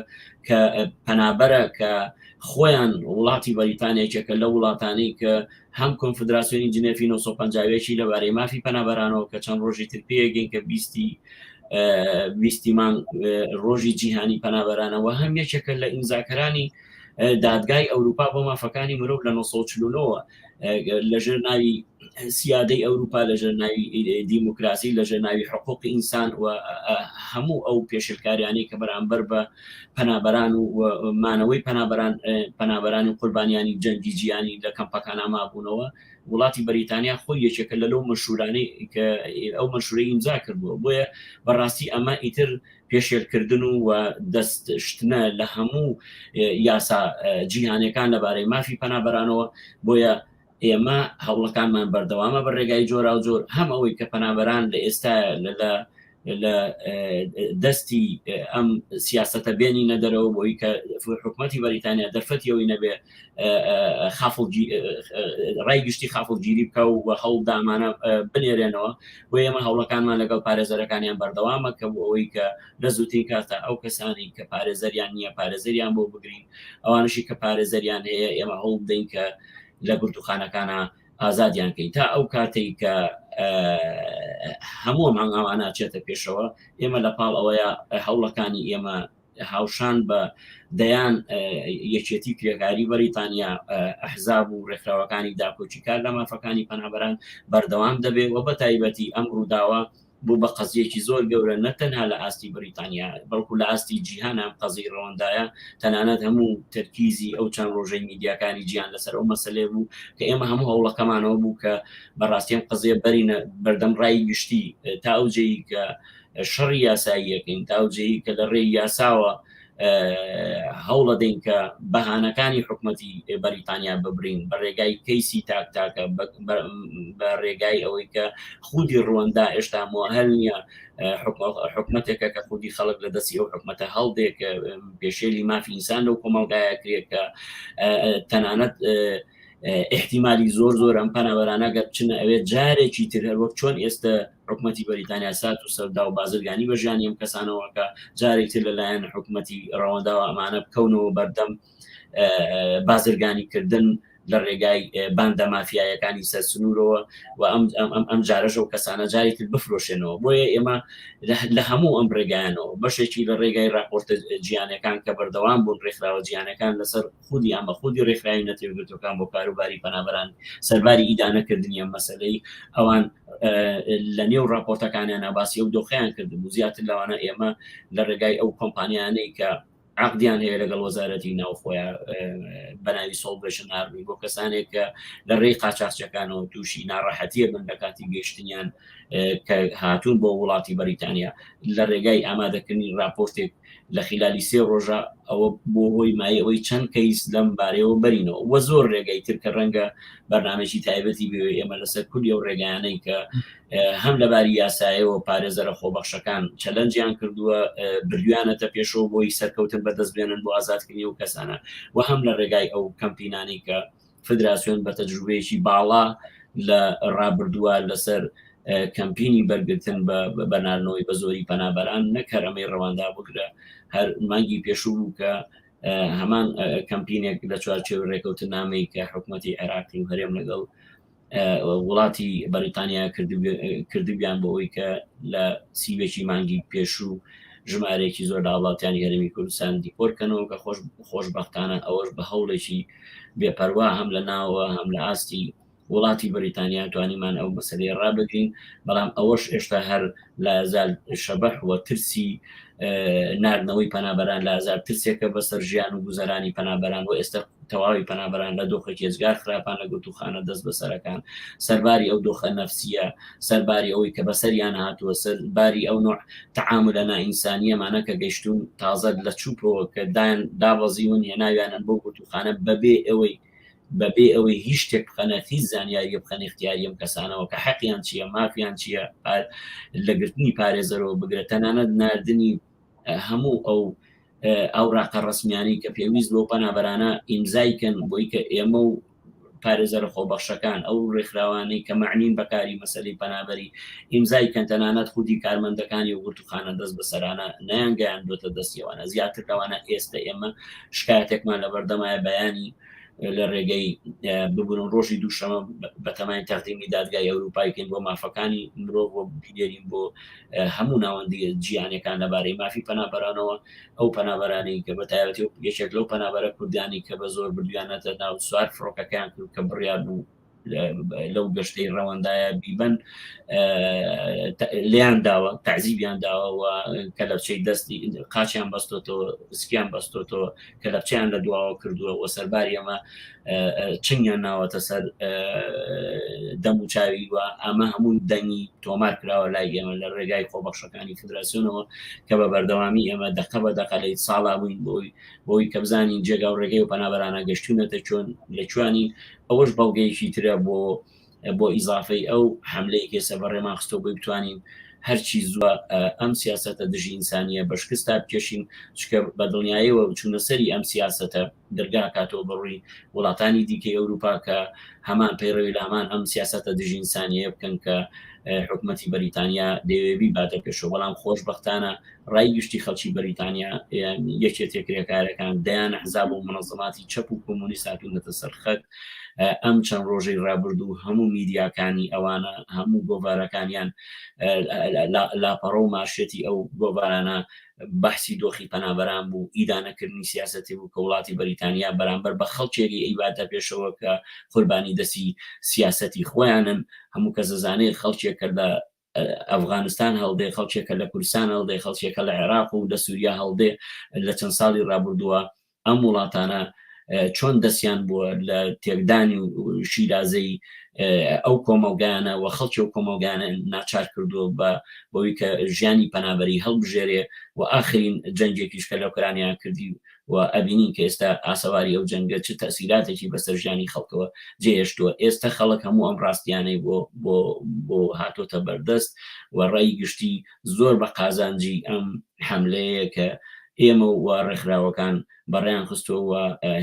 [SPEAKER 3] کە پەنابەرە کە خۆیان وڵاتی بەریتانیەکێکە لە وڵاتانی کە هەم کۆنفدراسیۆنی جنێفی 951 لەبارەی مافی پەنابەرانەوە کە چەند ڕۆژی تر پێگەین کە بیستی بیستی مانگ ڕۆژی جیهانی پەنابەرانەوە هەم یەکێکە لە ئیمزاکەرانی دادگای ئەوروپا بۆ مافەکانی مرۆڤ لە 1940 لەژێر ناوی سیادەی ئەوروپا لەژێر ناوی دیموکراسی لەژێر ناوی حقوقی ئینسان و هەموو ئەو پێشلکاریانەی کە بەرامبەر بە پەنابەران و مانەوەی پەنابەران پەنابەران و قوربانیانی جەنگی جیانی لە کەمپەکانە مابوونەوە وڵاتی بەریتانیا خۆی یەکێکە لە لەو مەشورانەی کە ئەو مەشورەی ئیمزا کردووە بۆیە بەڕاستی ئەمە ئیتر. پێشێلکردن و دەست شتنە لە هەموو یاسا جیهانەکان لەبارەی مافی پەنابەرانەوە. بۆیە ئێمە هەوڵەکانمان بەردەوامە بە ڕێگای جۆرا و جۆر، هەم ئەوەی کە پەنابەران لە ئێستا لە لە دەستی ئەم سیاستە بێنی نەدەرەوە بۆی کە حکوومەتی بەریتانیا دەرفەتی ئەوی نەبێ خافڵ ڕای گشتی خافڵگیری بکە و هەوڵ دامانە بنێرێنەوە. بۆ ئێمە هەوڵەکانمان لەگەڵ پارێزەرەکانیان بەردەوامە کە بۆ ئەوەی کە لە زووترین کاتە ئەو کەسانی کە پارێزەریان نییە پارێزەریان بۆ بگرین، ئەوانشی کە پارێزەریان هەیە ئێمە هەوڵ بدەین کە لە گرتوخانەکانە ئازادیان کەین تا ئەو کاتێک کە هەموو ئەم هەنگاوانە چێتە پێشەوە. ئێمە لە پاڵ ئەوەیە هەوڵەکانی ئێمە هاوشان بە دەیان یەکێتی کرێکاری بەریتانیا، ئەحزاب و ڕێکخراوەکانی داکۆکیکار لە مافەکانی پەنابەران بەردەوام دەبێت و بە تایبەتی ئەم ڕووداوە بوو بە قەزیەکی زۆر گەورە نە تەنها لە ئاستی بریتانیا بەڵکو لە ئاستی جیهان ئەم قەزی ڕەوەندایە. تەنانەت هەموو تەرکیزی ئەو چەند ڕۆژەی میدیاکانی جیهان لەسەر ئەو مەسلەیە بوو کە ئێمە هەموو هەوڵەکەمانەوە بوو کە بەڕاستی ئەم قەزیە بەرینە بەردەم ڕای گشتی تا ئەو جێی کە شەڕی یاساییەکەین، تا ئەو جێی کە لە ڕێی یاساوە هەوڵە دەین کە بەهانەکانی حکوومەتی بەریتانیا ببرین بە ڕێگای کەیسی تاک تاکە، بە ڕێگای ئەوەی کە خودی ڕوەندا ئێشتا مۆهل نییە، حکومەتێکە کە خودی خەڵک لە دەستی ئەو حکومەتە هەڵدێک کە پێشێلی مافی ئینسان لەو کۆمەڵگایە کرێت، کە تەنانەت احتیمالی زۆر زۆر ئەم پەنابەرانە گەر بچنە ئەوێ جارێکی تر هەر وەک چۆن ئێستا حکوومەتی بەریتانیا سات و سەردا و بازرگانی بە ژیانی ئەم کەسانەوە کە جارێک تر لەلایەن حکوومەتی ڕەوەنداوە ئەمانە بکەونەوە بەردەم بازرگانی کردن لە ڕێگای باندە مافیایەکانی سەر سنوورەوە و ئەم ئەم جارەش و کەسانە جاری تر بفرۆشێنەوە. بۆیە ئێمە لە هەموو ئەم ڕێگایانەوە، بەشێکی لە ڕێگای راپۆرتە جیانەکان کە بەردەوام بوون، ڕێکخراوە جیانەکان لەسەر خودی ئەمە، خودی ڕێکخراوی نەتەوەیەکگرتووەکان بۆ کاروباری پەنابەران سەرباری ئیدانەکردنی ئەم مەسەلەی ئەوان لە نێو راپۆرتەکانیان باسی ئەو دۆخیان کردبوو. زیاتر لەوانە ئێمە لە ڕێگای ئەو کۆمپانیانەی کە عقدیان هەیە لەگەڵ وەزارەتی ناوخۆیان بەناوی Salvation Army بۆ کەسانێک کە لە ڕێی قاچاخچەکانەوە تووشی ناڕەحەتیە بن لە کاتی گەیشتنیان کە هاتوون بۆ وڵاتی بەریتانیا، لە ڕێگای ئامادەکردنی راپۆرتێک لە خلالی 3 ڕۆژە ئەوە بۆ هۆی مای ئەوەی چەند کەیس لەم بارەیەوە بەرینەوە وە زۆر ڕێگەی تر کە ڕەنگە بەرنامەیەکی تایبەتی بێ. ئێمە لەسەر کولی ئەو ڕێگایانەی کە هەم لەباری یاسایەوە پارێزەرە خۆبەخشەکان challenge یان کردووە، بردویانەتە پێشەوە بۆی سەرکەوتن بەدەست بێنن بۆ ئازادکردنی ئەو کەسانە و هەم لە ڕێگای ئەو کەمپینانەی کە فدراسیۆن بە تەجروبەیەکی باڵا لە ڕابردووە لەسەر کەمپینی بەرگرتن بە بەنارنەوەی بە زۆری پەنابەران، نەک هەر ئەمەی ڕەواندا بگرە هەر مانگی پێشوو بوو کە هەمان کەمپینێک لە چوارچێوەی ڕێکەوتنامەی کە حکوومەتی عێراقی و هەرێم لەگەڵ وڵاتی بەریتانیا کردبیان بۆ ئەوەی کە لە سیوێکی مانگی پێشوو ژمارەیەکی زۆر لە هاوڵاتیانی هەرێمی کوردستان دیپۆرکەنەوە کە خۆش خۆشببختانە ئەوەش بە هەوڵێکی بێپەروا هەم لە ناوە هەم لە ئاستی وڵاتی بەریتانیا توانیمان ئەو مەسلەیە ڕابگرین. بەڵام ئەوەش ئێشتا هەر لازال شەبەح و ترسی ناردنەوەی پەنابەران لازار ترسێکە بەسەر ژیان و گوزەرانی پەنابەران و ئێستا تەواوی پەنابەران لە دۆخێکی ئێجگار خراپان لە گرتووخانە دەست بەسەرەکان، سەرباری ئەو دۆخە نەفسیە، سەرباری ئەوەی کە بەسەریان هاتووە، سەرباری ئەو نوع تەعاملە نائینسانیەمانە کە گەیشتون تازە لە چوپەوە کە دایان دابەزیون هێناویانن بۆ گرتووخانە بەبێ ئەوەی بەبێ ئەوەی هیچ شتێک بخەنە هیچ زانیاریە بخەنە اختیاری ئەم کەسانەوە کە حەقیان چییە، مافیان چییە، لە گرتنی پارێزەرەوە بگرە تەنانەت ناردنی هەموو ئەو ئەوراقە ڕسمیانی کە پێویست بۆ پەنابەرانە ئیمزای کەن بۆی کە ئێمە و پارێزەرە خۆبەخشەکان ئەو ڕێکخراوانەی کە معنین بەکاری مەسەلەی پەنابەری ئیمزای کەن، تەنانەت خودی کارمەندەکانی و گرتوخانە دەست بەسەرانە نەیانگەیاندوێتە دەستیەوانە. زیاتر لەوانە ئێستا ئێمە شکایەتێکمان لە بەردەمایە بەیانی لە ڕێگەی ببوون ڕۆژی دووشەمە بەتەمای تەقدیمی دادگای ئەوروپای کەین بۆ مافەکانی مرۆڤ و بینێرین بۆ هەموو ناوەندی جیهانەکان لەبارەی مافی پەنابەرانەوە. ئەو پەنابەرانی کە بە تایبەتی یەکێک لەو پەنابەرە کوردانی کە بە زۆر بردویانەتە ناو سوار فڕۆکەکەیان کرد کە بڕیار بوو. لەو گەشتەی ڕەوەندایە بیبەن لیان داوە تعزیبیان داوە و کەلەپچەی دەستی قاچیان بەستۆتەوە سکیان بەستۆتەوە کەلەپچیان لە دواوە کردووە و سەرباری ئەمە چنگیان ناوەتە سەر دەم و چاوی و ئەمە هەموو دەنگی تۆمار کراوە لای ئێمە لە ڕێگای خۆبەخشەکانی فدراسیۆنەوە کە بە بەردەوامی ئێمە دەقە بە دەقە لە ساڵا بووین بۆی بۆی کە بزانین جێگا و ڕێگەی و پەنابەرانە گەشتونەتە چۆن لە کوانی ئەوەش بەڵگەیەکی ترە بۆ بۆ ئیزافەی ئەو حملەیە کێسە بەڕێمان خستۆ بۆی بتوانین هەرچی زووە ئەم سیاستە دژی ئینسانیە بە شکستا بکێشین چکە بە دڵنیایەوە چوونە سەری ئەم سیاستە دەرگا کاتەوە بەڕووی وڵاتانی دیکەی ئەوروپا کە هەمان پەیڕەوی لە هەمان ئەم سیاستە دژی ئینسانیە بکەن کە حکوومەتی بەریتانیا دەیەوێ باتە پێشەوە بەڵام خۆشببختانە ڕای گشتی خەڵکی بەریتانیا یەکێتیە کرێکارەکان دەیان حزاب و منەزەماتی چەپ و کۆمۆنیست هاتوونەتە سەر خەت ئەم چەند ڕۆژەی ڕابردوو هەموو میدیاکانی ئەوانە هەموو گۆڤارەکانیان لاپەڕە و ماشێتی ئەو گۆڤارانە بەحسی دۆخی پەنابەران بوو ئیدانەکردنی سیاسەتی بوو کە وڵاتی بەریتانیا بەرامبەر بە خەڵکێکی ئەیباتە پێشەوە کە قوربانی دەستی سیاسەتی خۆیانن هەموو کەس دەزانێت خەڵکێک کە لە ئەفغانستان هەڵدێ خەڵکێکە لە کوردستان هەڵدێ خەڵکێکە لە عێراق و لە سووریا هەڵدێ لە چەند ساڵی ڕابردووە ئەم وڵاتانە چۆن دەستیان بووە لە تێکدانی و شیرازەی ئەو کۆمەلگانە و خەڵکی و کۆمەلگانە ناچار کردووە بە بەوەی کە ژیانی پەنابەری هەڵبژێرێ و ئاخرین جەنگێکیش کە لە ئۆکرانیا کردی و ئەبینین کە ئێستا ئاسەواری ئەو جەنگە چ تەسیراتێکی بەسەر ژیانی خەڵکەوە جێهێشتووە ئێستا خەڵک هەموو ئەم ڕاستیانەی بۆ بۆ بۆ هاتۆتە بەردەست و ڕای گشتی زۆر بە قازانجی ئەم حملەیە کە ئێمە و ڕێکخراوەکان بەڕێیان خستووە و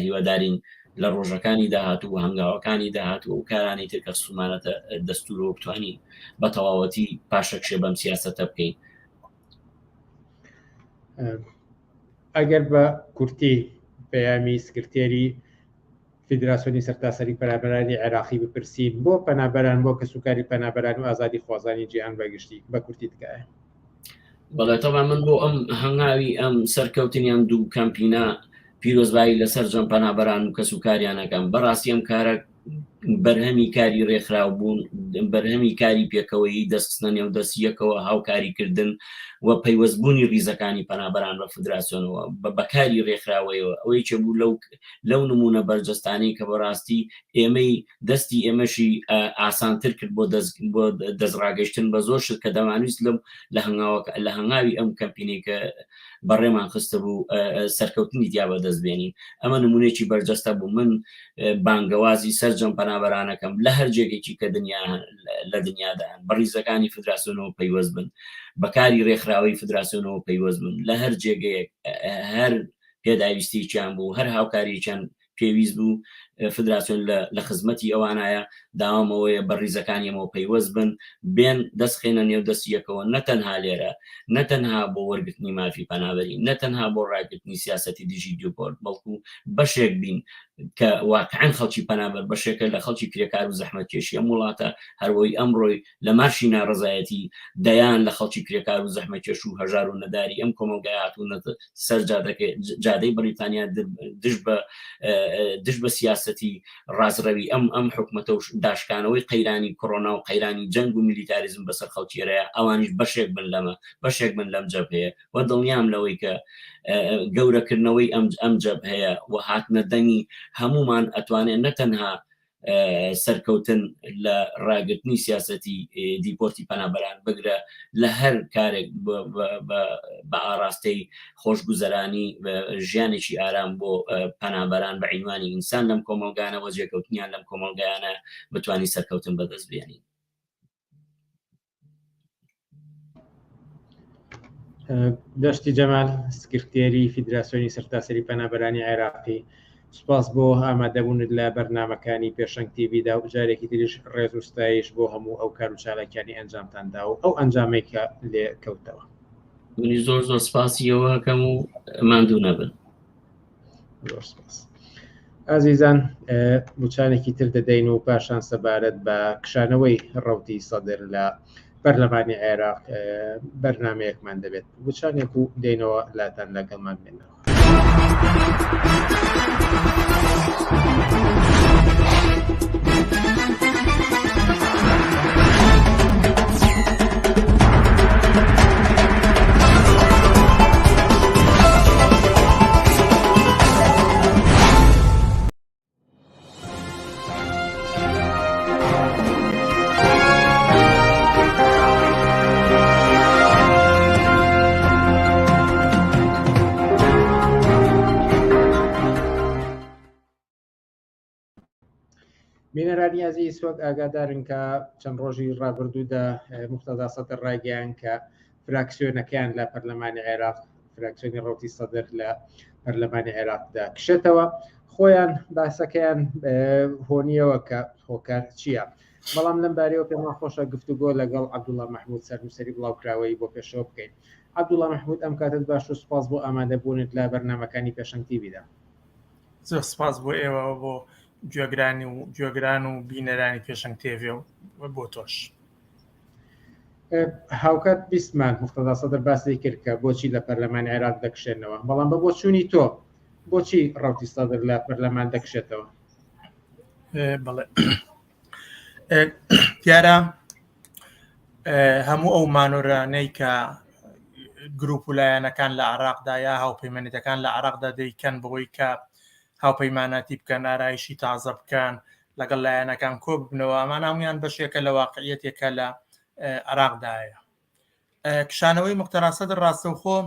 [SPEAKER 3] هیوادارین لە ڕۆژەکانی داهاتوو و هەنگاوەکانی داهاتوو و کارانی تر کە سومانەتە دەستورەوە بتوانین بە تەواوەتی پاشەکشێ بەم سیاسەتە بکەین.
[SPEAKER 1] ئەگەر بە کورتی پەیامی سکرتێری فیدراسیۆنی سەرتاسەری پەنابەرانی عێراقی بپرسین بۆ پەنابەران بۆ کەسوکاری پەنابەران و ئازادی خوازانی جیهان بەگشتی بە کورتی تکایە.
[SPEAKER 3] بەڵێ تەبا من بۆ ئەم هەنگاوی ئەم سەرکەوتنیان دوو کەمپینە پیرۆزبایی لە سەرجەم پەنابەران و کەسوکاریانەکەم بەڕاستی ئەم کارە بەرهەمی کاری ڕێکخراو بوون بەرهەمی کاری پێکەوەیی دەستخستنە نێو دەست یەکەوە هاوکاریکردن و پەیوەستبوونی ڕیزەکانی پەنابەران بە فدراسیۆنەوە بە بەکاری ڕێکخراوەیەوە ئەوەی کە بوو لەو لەو نمونە بەرجەستانەی کە بەڕاستی ئێمەی دەستی ئێمەشی ئاسانتر کرد بۆ دەست بۆ دەستڕاگەشتن بە زۆر شت کە دەمانویست لەم لە هەنگاوەکە لە هەنگاوی ئەم کەمپینەی کە بەڕێمان خستبوو سەرکەوتنی تیا بەدەست بێنین ئەمە نمونێکی بەرجەستە بوو من بانگەوازی سەرجەم پەنابەرانەکەم لە هەر جێگەیەکی کە دنیا لە دنیادا هەن بە ڕیزەکانی فدراسیۆنەوە پەیوەست بن بەکاری ڕێکخراوەی فدراسیۆنەوە پەیوەست بن لە هەر جێگەیەک هەر پێداویستییان بوو هەر هاوکارییان پێویست بوو فدراسیۆن لە خزمەتی ئەوانایە داوام ئەوەیە بە ڕیزەکانی ئەمەوە پەیوەست بن بێن دەست خێنە نێو دەستی یەکەوە نە تەنها لێرە نە تەنها بۆ وەرگرتنی مافی پەنابەری نە تەنها بۆ ڕاگرتنی سیاسەتی دژی دیپۆرت بەڵکو بەشێک بین کە واقعا خەڵکی پەنابەر بەشێکە لە خەڵکی کرێکار و زەحمەتکێشی ئەم وڵاتە هەروەی ئەمڕۆی لە مارشی ناڕەزایەتی دەیان لە خەڵکی کرێکار و زەحمەتکێش و هەژار و نەداری ئەم کۆمەڵگای هاتوونەتە سەر جادەکەی جادەی بەریتانیا دژ بە دژ بە سیاسەتی ڕاستڕەوی ئەم ئەم حکومەتە و داشکانەوەی قەیرانی کۆرۆنا و قەیرانی جەنگ و میلیتاریزم بەسەر خەڵکیەرەیە ئەوانیش بەشێک بن لەمە بەشێک بن لەم جەبهەیە و دڵنیام لەوەی کە گەورەکردنەوەی ئەم ئەم جەبهەیە و هاتنە دەنگی هەمومان ئەتوانێت نەتەنها سەرکەوتن لە ڕاگرتنی سیاسەتی دیپۆرتی پەنابەران بگرە لە هەر کارێک بە ئاراستەی خۆشگوزەرانی ژیانێکی ئارام بۆ پەنابەران بە عینوانی ئینسان لەم کۆمەڵگانەوە جێکەوتنیان لەم کۆمەڵگایانە بتوانین سەرکەوتن بەدەست بێنین.
[SPEAKER 1] دەشتی جەمال سکرتێری فیدراسیۆنی سەرتاسەری پەنابەرانی عێراقی سوپاس بۆ ئامادەبوونت لە بەرنامەکانی پێشەنگ تیڤیدا و جارێکی تریش ڕێز و ستایش بۆ هەموو ئەو کار و چالاکیانی ئەنجامتان دا و ئەو ئەنجامەی کە لێ کەوتەوە.
[SPEAKER 3] منی زۆر زۆر سپاسی ئەوە ئەکەم و ماندوو نەبن.
[SPEAKER 1] زۆر سپاس. ئازیزان وچانێکی تر دەدەین و پاشان سەبارەت بە کشانەوەی ڕەوتی سەدر لە پەرلەمانی عێراق بەرنمەیەکمان دەبێت وچانێک و دێنەوە لاتان لەگەڵمان بێنەوە. Thank you. بینەرانی ئازیز وەک ئاگادارن کە چەند ڕۆژی ڕابردوودا موقتەدا سەدر ڕایگەیان کە فراکسیۆنەکەیان لە پەرلەمانی عێراق فراکسیۆنی ڕەوتی سەدر لە پەرلەمانی عێراقدا کشێتەوە خۆیان باسەکەیان هۆنیەوە کە هۆکار چییە؟ بەڵام لەم بارەیەوە پێمان خۆشە گفتوگۆ لەگەڵ عەبدوڵا مەحمود سەرنووسەری بڵاوکراوەی بۆ پێشەوە بکەین. عەبدوڵا مەحمود ئەم کاتەت باش و سوپاس بۆ ئامادەبوونت لە بەرنامەکانی پێشەنگ تیڤیدا.
[SPEAKER 4] زۆر سپاس بۆ ئێوە بۆ گوێگرانی و گوێگران و بینەرانی پێشەنگ تێڤێ و بۆ تۆش.
[SPEAKER 1] هاوکات بیستمان موقتەدا سەدر باسی کرد کە بۆچی لە پەرلەمانی عێراق دەکشێنەوە، بەڵام بە بۆچوونی تۆ بۆچی ڕەوتی سەدر لە پەرلەمان دەکشێتەوە؟
[SPEAKER 4] بەڵێ دیارە هەموو ئەو مانۆرانەی کە گروپ و لایەنەکان لە عراقدا یا هاوپەیمانێتەکان لە عراقدا دەیکەن بەوەی کە هاوپەیماناتی بکەن ئارایشی تازە بکەن لەگەڵ لایەنەکان کۆ ببنەوە ئەمان هەمویان بەشێکە لە واقعیەتێکە لە عراقدایە کشانەوەی مخترا سەدر ڕاستەوخۆ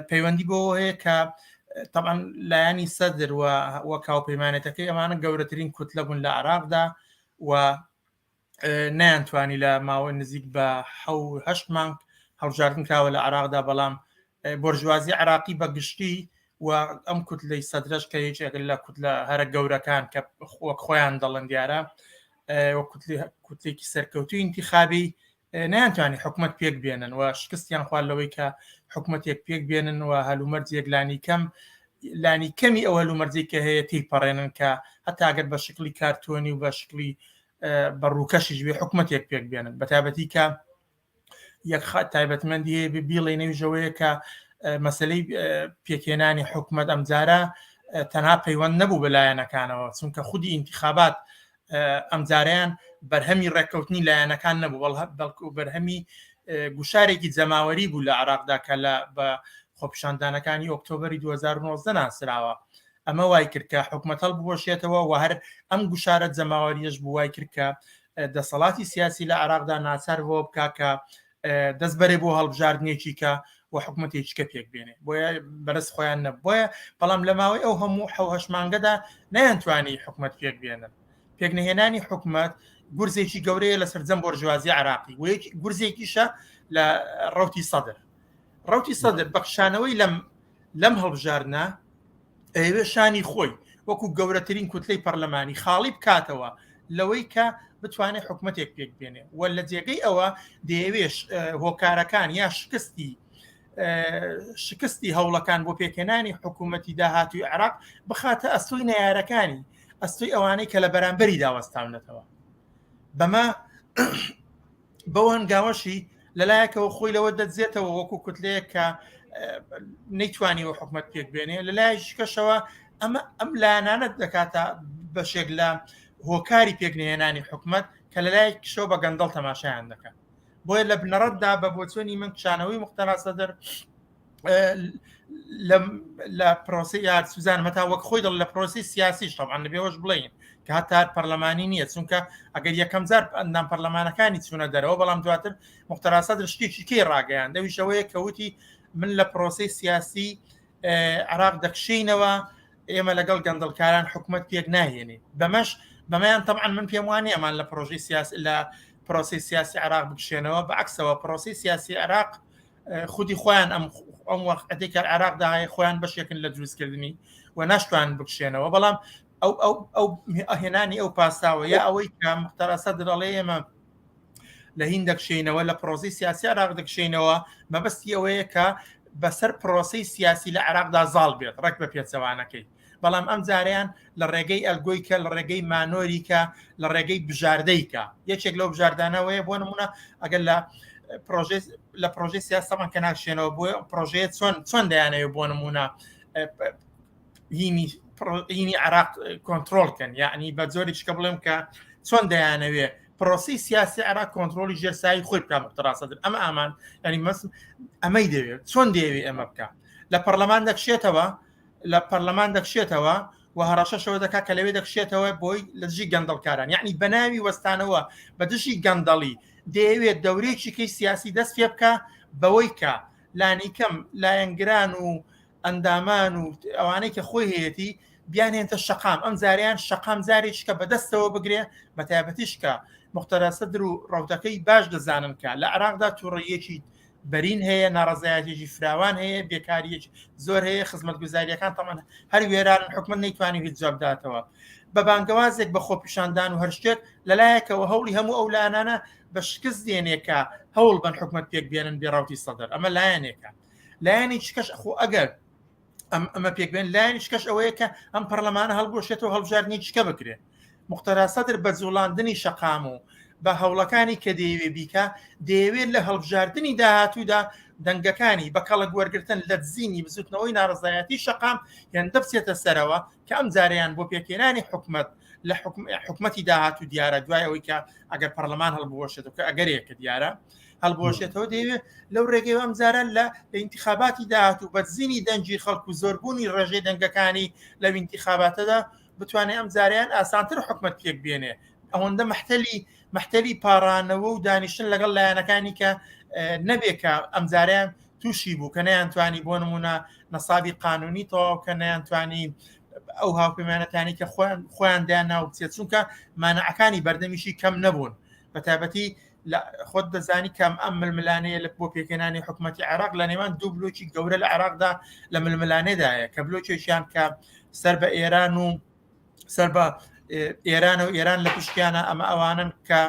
[SPEAKER 4] پەیوەندی بۆ هەیە کە طبعا لایەنی سەدر و وەک هاوپەیمانێتەکەی ئەمانە گەورەترین کوتلە بوون لە عراقدا و نەیانتوانی لە ماوەی نزیک بە هەشت مانگ هەڵبژاردن کراوە لە عراقدا بەڵام بۆرژوازی عراقی بە گشتی و ئەم کوتلەی سەدرەش کە یەکێک لە کوتلە هەرە گەورەکان کە وەک خۆیان دەڵێن دیارە کوتلێکی سەرکەوتوی انتخابی نەیانتوانی حکومەت پێک بێنن و شکستیان خوارد لەوەی کە حکومەتێک پێک بێنن و هەلومەرجێک لانی کەم لانی کەمی ئەو هەلومەرجێک کە هەیە تێیپەڕێنن کە هەتا گەر بە شکلی کارتۆنی و بە شکلی بە ڕووکەشیش بێ حکومەتێک پێک بێنن بە تایبەتی کە یەک تایبەتمەندی هەیە بیڵێ نەویژەوەیە کە مەسلەی پێکهێنانی حکومەت ئەمجارە تەنها پەیوەند نەبوو بە لایەنەکانەوە چونکە خودی ئینتخابات ئەمجارەیان بەرهەمی ڕێککەوتنی لایەنەکان نەبوو بەڵکو بەرهەمی گوشارێکی جەماوەری بوو لە عراقدا کە لە بە خۆپیشاندانەکانی ئۆکتۆبری 2019 ناسراوە ئەمە وای کرد کە حکومەت هەڵبوەشێتەوە و هەر ئەم گوشارە جەماوەریەش بوو وای کرد کە دەسەڵاتی سیاسی لە عراقدا ناچار بۆ بکا کە دەست بەرێ بۆ هەڵبژاردنێکی کە و حکوومەتێکی کە پێک بێنێ بۆیە بەرز خۆیان نەبۆیە بەڵام لە ماوەی ئەو هەموو حەوهش مانگەدا نەیانتوانی حکوومەت پێک بێنن پێکنەهێنانی حکوومەت گورزێکی گەورەیە لە سەرجەم بۆرژوازی عراقی و گورزێکیشە لە ڕوتی سەدر ڕوتی سەدر بەخشانەوەی لەم لەم هەڵبژاردنە ئەیەوێ شانی خۆی وەکو گەورەترین کوتلەی پەرلەمانی خاڵی بکاتەوە لەوەی کە بتوانێت حکومەتێک پێک بێنێ و لە جێگەی ئەوە دەیەوێش هۆکارەکان یا شکستی شکستی هەوڵەکان بۆ پێکهێنانی حکوومەتی داهاتوی عێراق بخاتە ئەستۆی نەیارەکانی ئەستۆی ئەوانەی کە لە بەرامبەری داوەستاونەتەوە بەمە بەو هەنگاوەشی لەلایەکەوە خۆی لەوە دەدزێتەوە وەکو کوتلەیەک کە نەیتوانیوە حکومت پێک بێنێ لەلایەکی کەشەوە ئەمە ئەم لایەنانە دەکاتە بەشێک لە هۆکاری پێکنەهێنانی حکومت کە لەلایەک کشەوە بە گەندەڵ تەماشایان دەکەن بۆیە لە بنەڕەتدا بە بۆچوونی من کشانەوەی مختەرا سەدر لە پرۆسی یار سوزان هەتا وەک خۆی دڵ لە پرۆسی سیاسیش طبعا لەبێەوەش بڵین کە هەتا پەرلەمانی نییە چونکە ئەگەر یەکەم جار ئەندام پەرلەمانەکانی چوونە دەرەوە بەڵام دواتر مختراسە شتێکی کەی ڕاگەیان دەویشەوەیە کەوتی من لە پرۆسی سیاسی عراق دەکشینەوە ئێمە لەگەڵ گەندەڵکاران حکومت پێک ناهێنین بەمەش بەمەیان طبعا من پێم وانە ئەمان لە پرۆژەی سیاس لە پرۆسی سیاسی عراق بکشێنەوە بەعکسەوە پرۆسی سیاسی عراق خودی خۆیان ئەم ئەم وەختێک کە عێراقدا هەیە خۆیان بەشێکن لە دروستکردنی و ناشتوان بکشێنەوە بەڵام ئەو ئەو ئەو هێنانی ئەو پاساوە یا ئەوەی کە مختارە سەدر ئەڵێ ئێمە لە هین دەکشینەوە لە پرۆسی سیاسی عراق دەکشینەوە مەبەستی ئەوەیە کە بەسەر پرۆسی سیاسی لە عێراقدا زاڵ بێت ڕێک بە پێچەوانەکەی بەڵام ئەم جارەیان لە ڕێگەی ئەلگۆیکە لە ڕێگەی مانۆریکە لە ڕێگەی بژاردەیکە یەکێک لەو بژاردانەوەیە بۆ نمونە ئەگەر لە پرۆژێ لە پرۆژەی سیاسەمان کە ناکشێنەوە بۆ پرۆژەیە چۆن چۆن دەیانەوە بۆ نمونە هینی هینی عراق کۆنتترۆل کەن یعنی بە جۆری چکە بڵێم کە چۆن دەیانەوێ پرۆسی سیاسی عراق کۆنتترۆلی ژێرسایی خۆی بکە مختراسەدر ئەمە ئامان ینی مەس ئەمەی دەوێت چۆن دەیەوێ ئەمە بکە لە پەرلەمان دەکشێتەوە لە پەرلەمان دەکشێتەوە و هەڕەشەشەوە دەکات کە لەوێ دەکشێتەوە بۆی لە دژی گەندەڵکاران یعنی بەناوی وەستانەوە بە دژی گەندەڵی دەیەوێت دەورەیەکی کەی سیاسی دەست پێ بکە بەوەی کە لانیکەم لایەنگران و ئەندامان و ئەوانەی کە خۆی هەیەی. بیانێنتە شەقام ئەم جاریان شەقام جارێککە بەدەستەوە بگرێ بە تایبەتیش کە مختەرا سەدر و ڕەوتەکەی باش دەزانن کە لە عراقدا تووڕەیەکی بەرین هەیە ناڕزایەتێکی فراوان هەیە بێکاریەکی زۆر هەیە خزمەتگوزاریەکان تەمان هەر وێرانن حکومت نەیتوانی هیچ جواب داتەوە بە بانگەوازێک بە خۆپیشاندان و هەر شتێک لەلایەکەوە هەوڵی هەموو ئەو لایەنانە بە شکست دێنێ کە هەوڵ بن حکومت پێک بێنن بێ ڕوتی سەدر ئەمە لایەنێکە لایەنی کەش خۆ ئەگەر ئەم ئەمە پێکبێن لایەنی کەش ئەوەیە کە ئەم پەرلەمانە هەڵبوەشێتەوە هەڵبژاردنی چکە بکرێت مقتەدا سەدر بە جوڵاندنی شەقام و بە هەوڵەکانی کە دەیەوێ بیکا دەیەوێت لە هەڵبژاردنی داهاتوودا دەنگەکانی بە کەڵک وەرگرتن لە دزینی بزوتنەوەی ناڕەزایەتی شەقام هێندە بچێتە سەرەوە کە ئەم جارەیان بۆ پێکهێنانی حکومەت لە حکومەتی داهاتوو دیارە دوای ئەوەی کە ئەگەر پەرلەمان هەڵبوەشێتەوە کە ئەگەرێکە دیارە هەڵبوەشێتەوە دەیەوێت لەو ڕێگەی ئەم جارە لە ئینتخاباتی داهاتوو بە دزینی دەنگی خەڵک و زۆربوونی ڕێژەی دەنگەکانی لەو ئینتخاباتەدا بتوانێت ئەم جارەیان ئاسانتر حکومت پێک بێنێ ئەوەندە مەحتەلی مەحتەلی پاڕانەوە و دانیشتن لەگەڵ لایەنەکانی کە نەبێ کە ئەم جارەیان تووشی بوو کە نەیانتوانی بۆ نمونە نەسابی قانونی تەواو کە نەیانتوانی ئەو هاوپەیمانەتانی کە خۆیان خۆیان دایان ناو بچێت چونکە مانعەکانی بەردەمیشی کەم نەبوون بە تایبەتی خۆت دەزانی کەم ئەم ململانەیە لە بۆ پێکهێنانی حکوومەتتی عێراق لە نێوان دوو بلۆکی گەورە لە عێراقدا لە ململانێدایە کە بلۆکێکیان کە سەر بە ئێران و سەر بە ئێران و ئێران لە پشتیانە ئەمە ئەوانن کە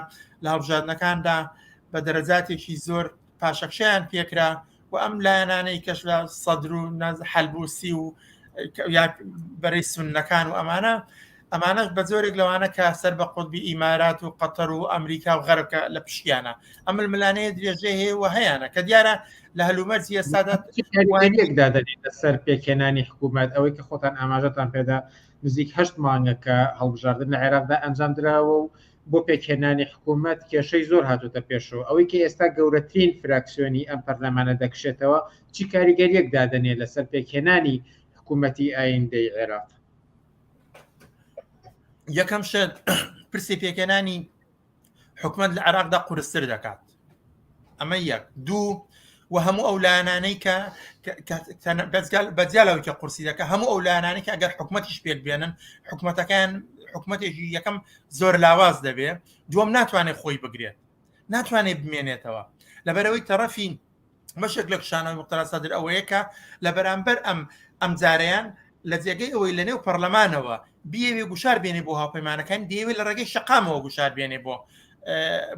[SPEAKER 4] لە هەڵبژاردنەکاندا بە دەرەجاتێکی زۆر پاشەکشەیان پێکرا و ئەم لایەنانەی کەش لە سەدر و حەلبوسی و بەرەی سوننەکان و ئەمانە ئەمانەش بە جۆرێک لەوانە کە سەر بە قوتبی ئیمارات و قەتەر و ئەمریکا و غەربکە لە پشتیانە ئەم ململانەیە درێژەی هەیە و هەیەە کە دیارە لە هەلومەرجی ئێستادا
[SPEAKER 1] دادەنێت لەسەر پێکهێنانی حکوومەت ئەوەی کە خۆتان ئاماژەتان پێدا نزیک هەشت مانگە کە هەڵبژاردن لە عێراقدا ئەنجام دراوە و بۆ پێکهێنانی حکوومەت کێشەی زۆر هاتوتە پێشەوە ئەوەی کە ئێستا گەورەترین فراکسیۆنی ئەم پەرلەمانە دەکشێتەوە چی کاریگەریەک دادەنێ لەسەر پێکهێنانی حکوومەتی ئایندەی عێراق؟
[SPEAKER 4] یەکەم شت پرسی پێکهێنانی حکومت لە عێراقدا قورستر دەکات ئەمە یەک دوو و هەموو ئەو لایەنانەی کە بەجیا لەوەی کە قورسی دەکە هەموو ئەو لایەنانەی کە ئەگەر حکومەتیش پێک بێنن حکومەتەکان حکومەتێکی یەکەم زۆر لاواز دەبێ دووەم ناتوانێت خۆی بگرێت ناتوانێت بمێنێتەوە لەبەرەوەی تەڕەفی بەشێک لە کشانەوەی مقتەدا سەدر ئەوەیە کە لە بەرامبەر ئەم ئەمجارەیان لە جێگەی ئەوەی لە نێو پەرلەمانەوە بیەوێ گوشار بێنێ بۆ هاوپەیمانەکان دەیەوێت لە ڕێگەی شەقامەوە گوشار بێنێ بۆ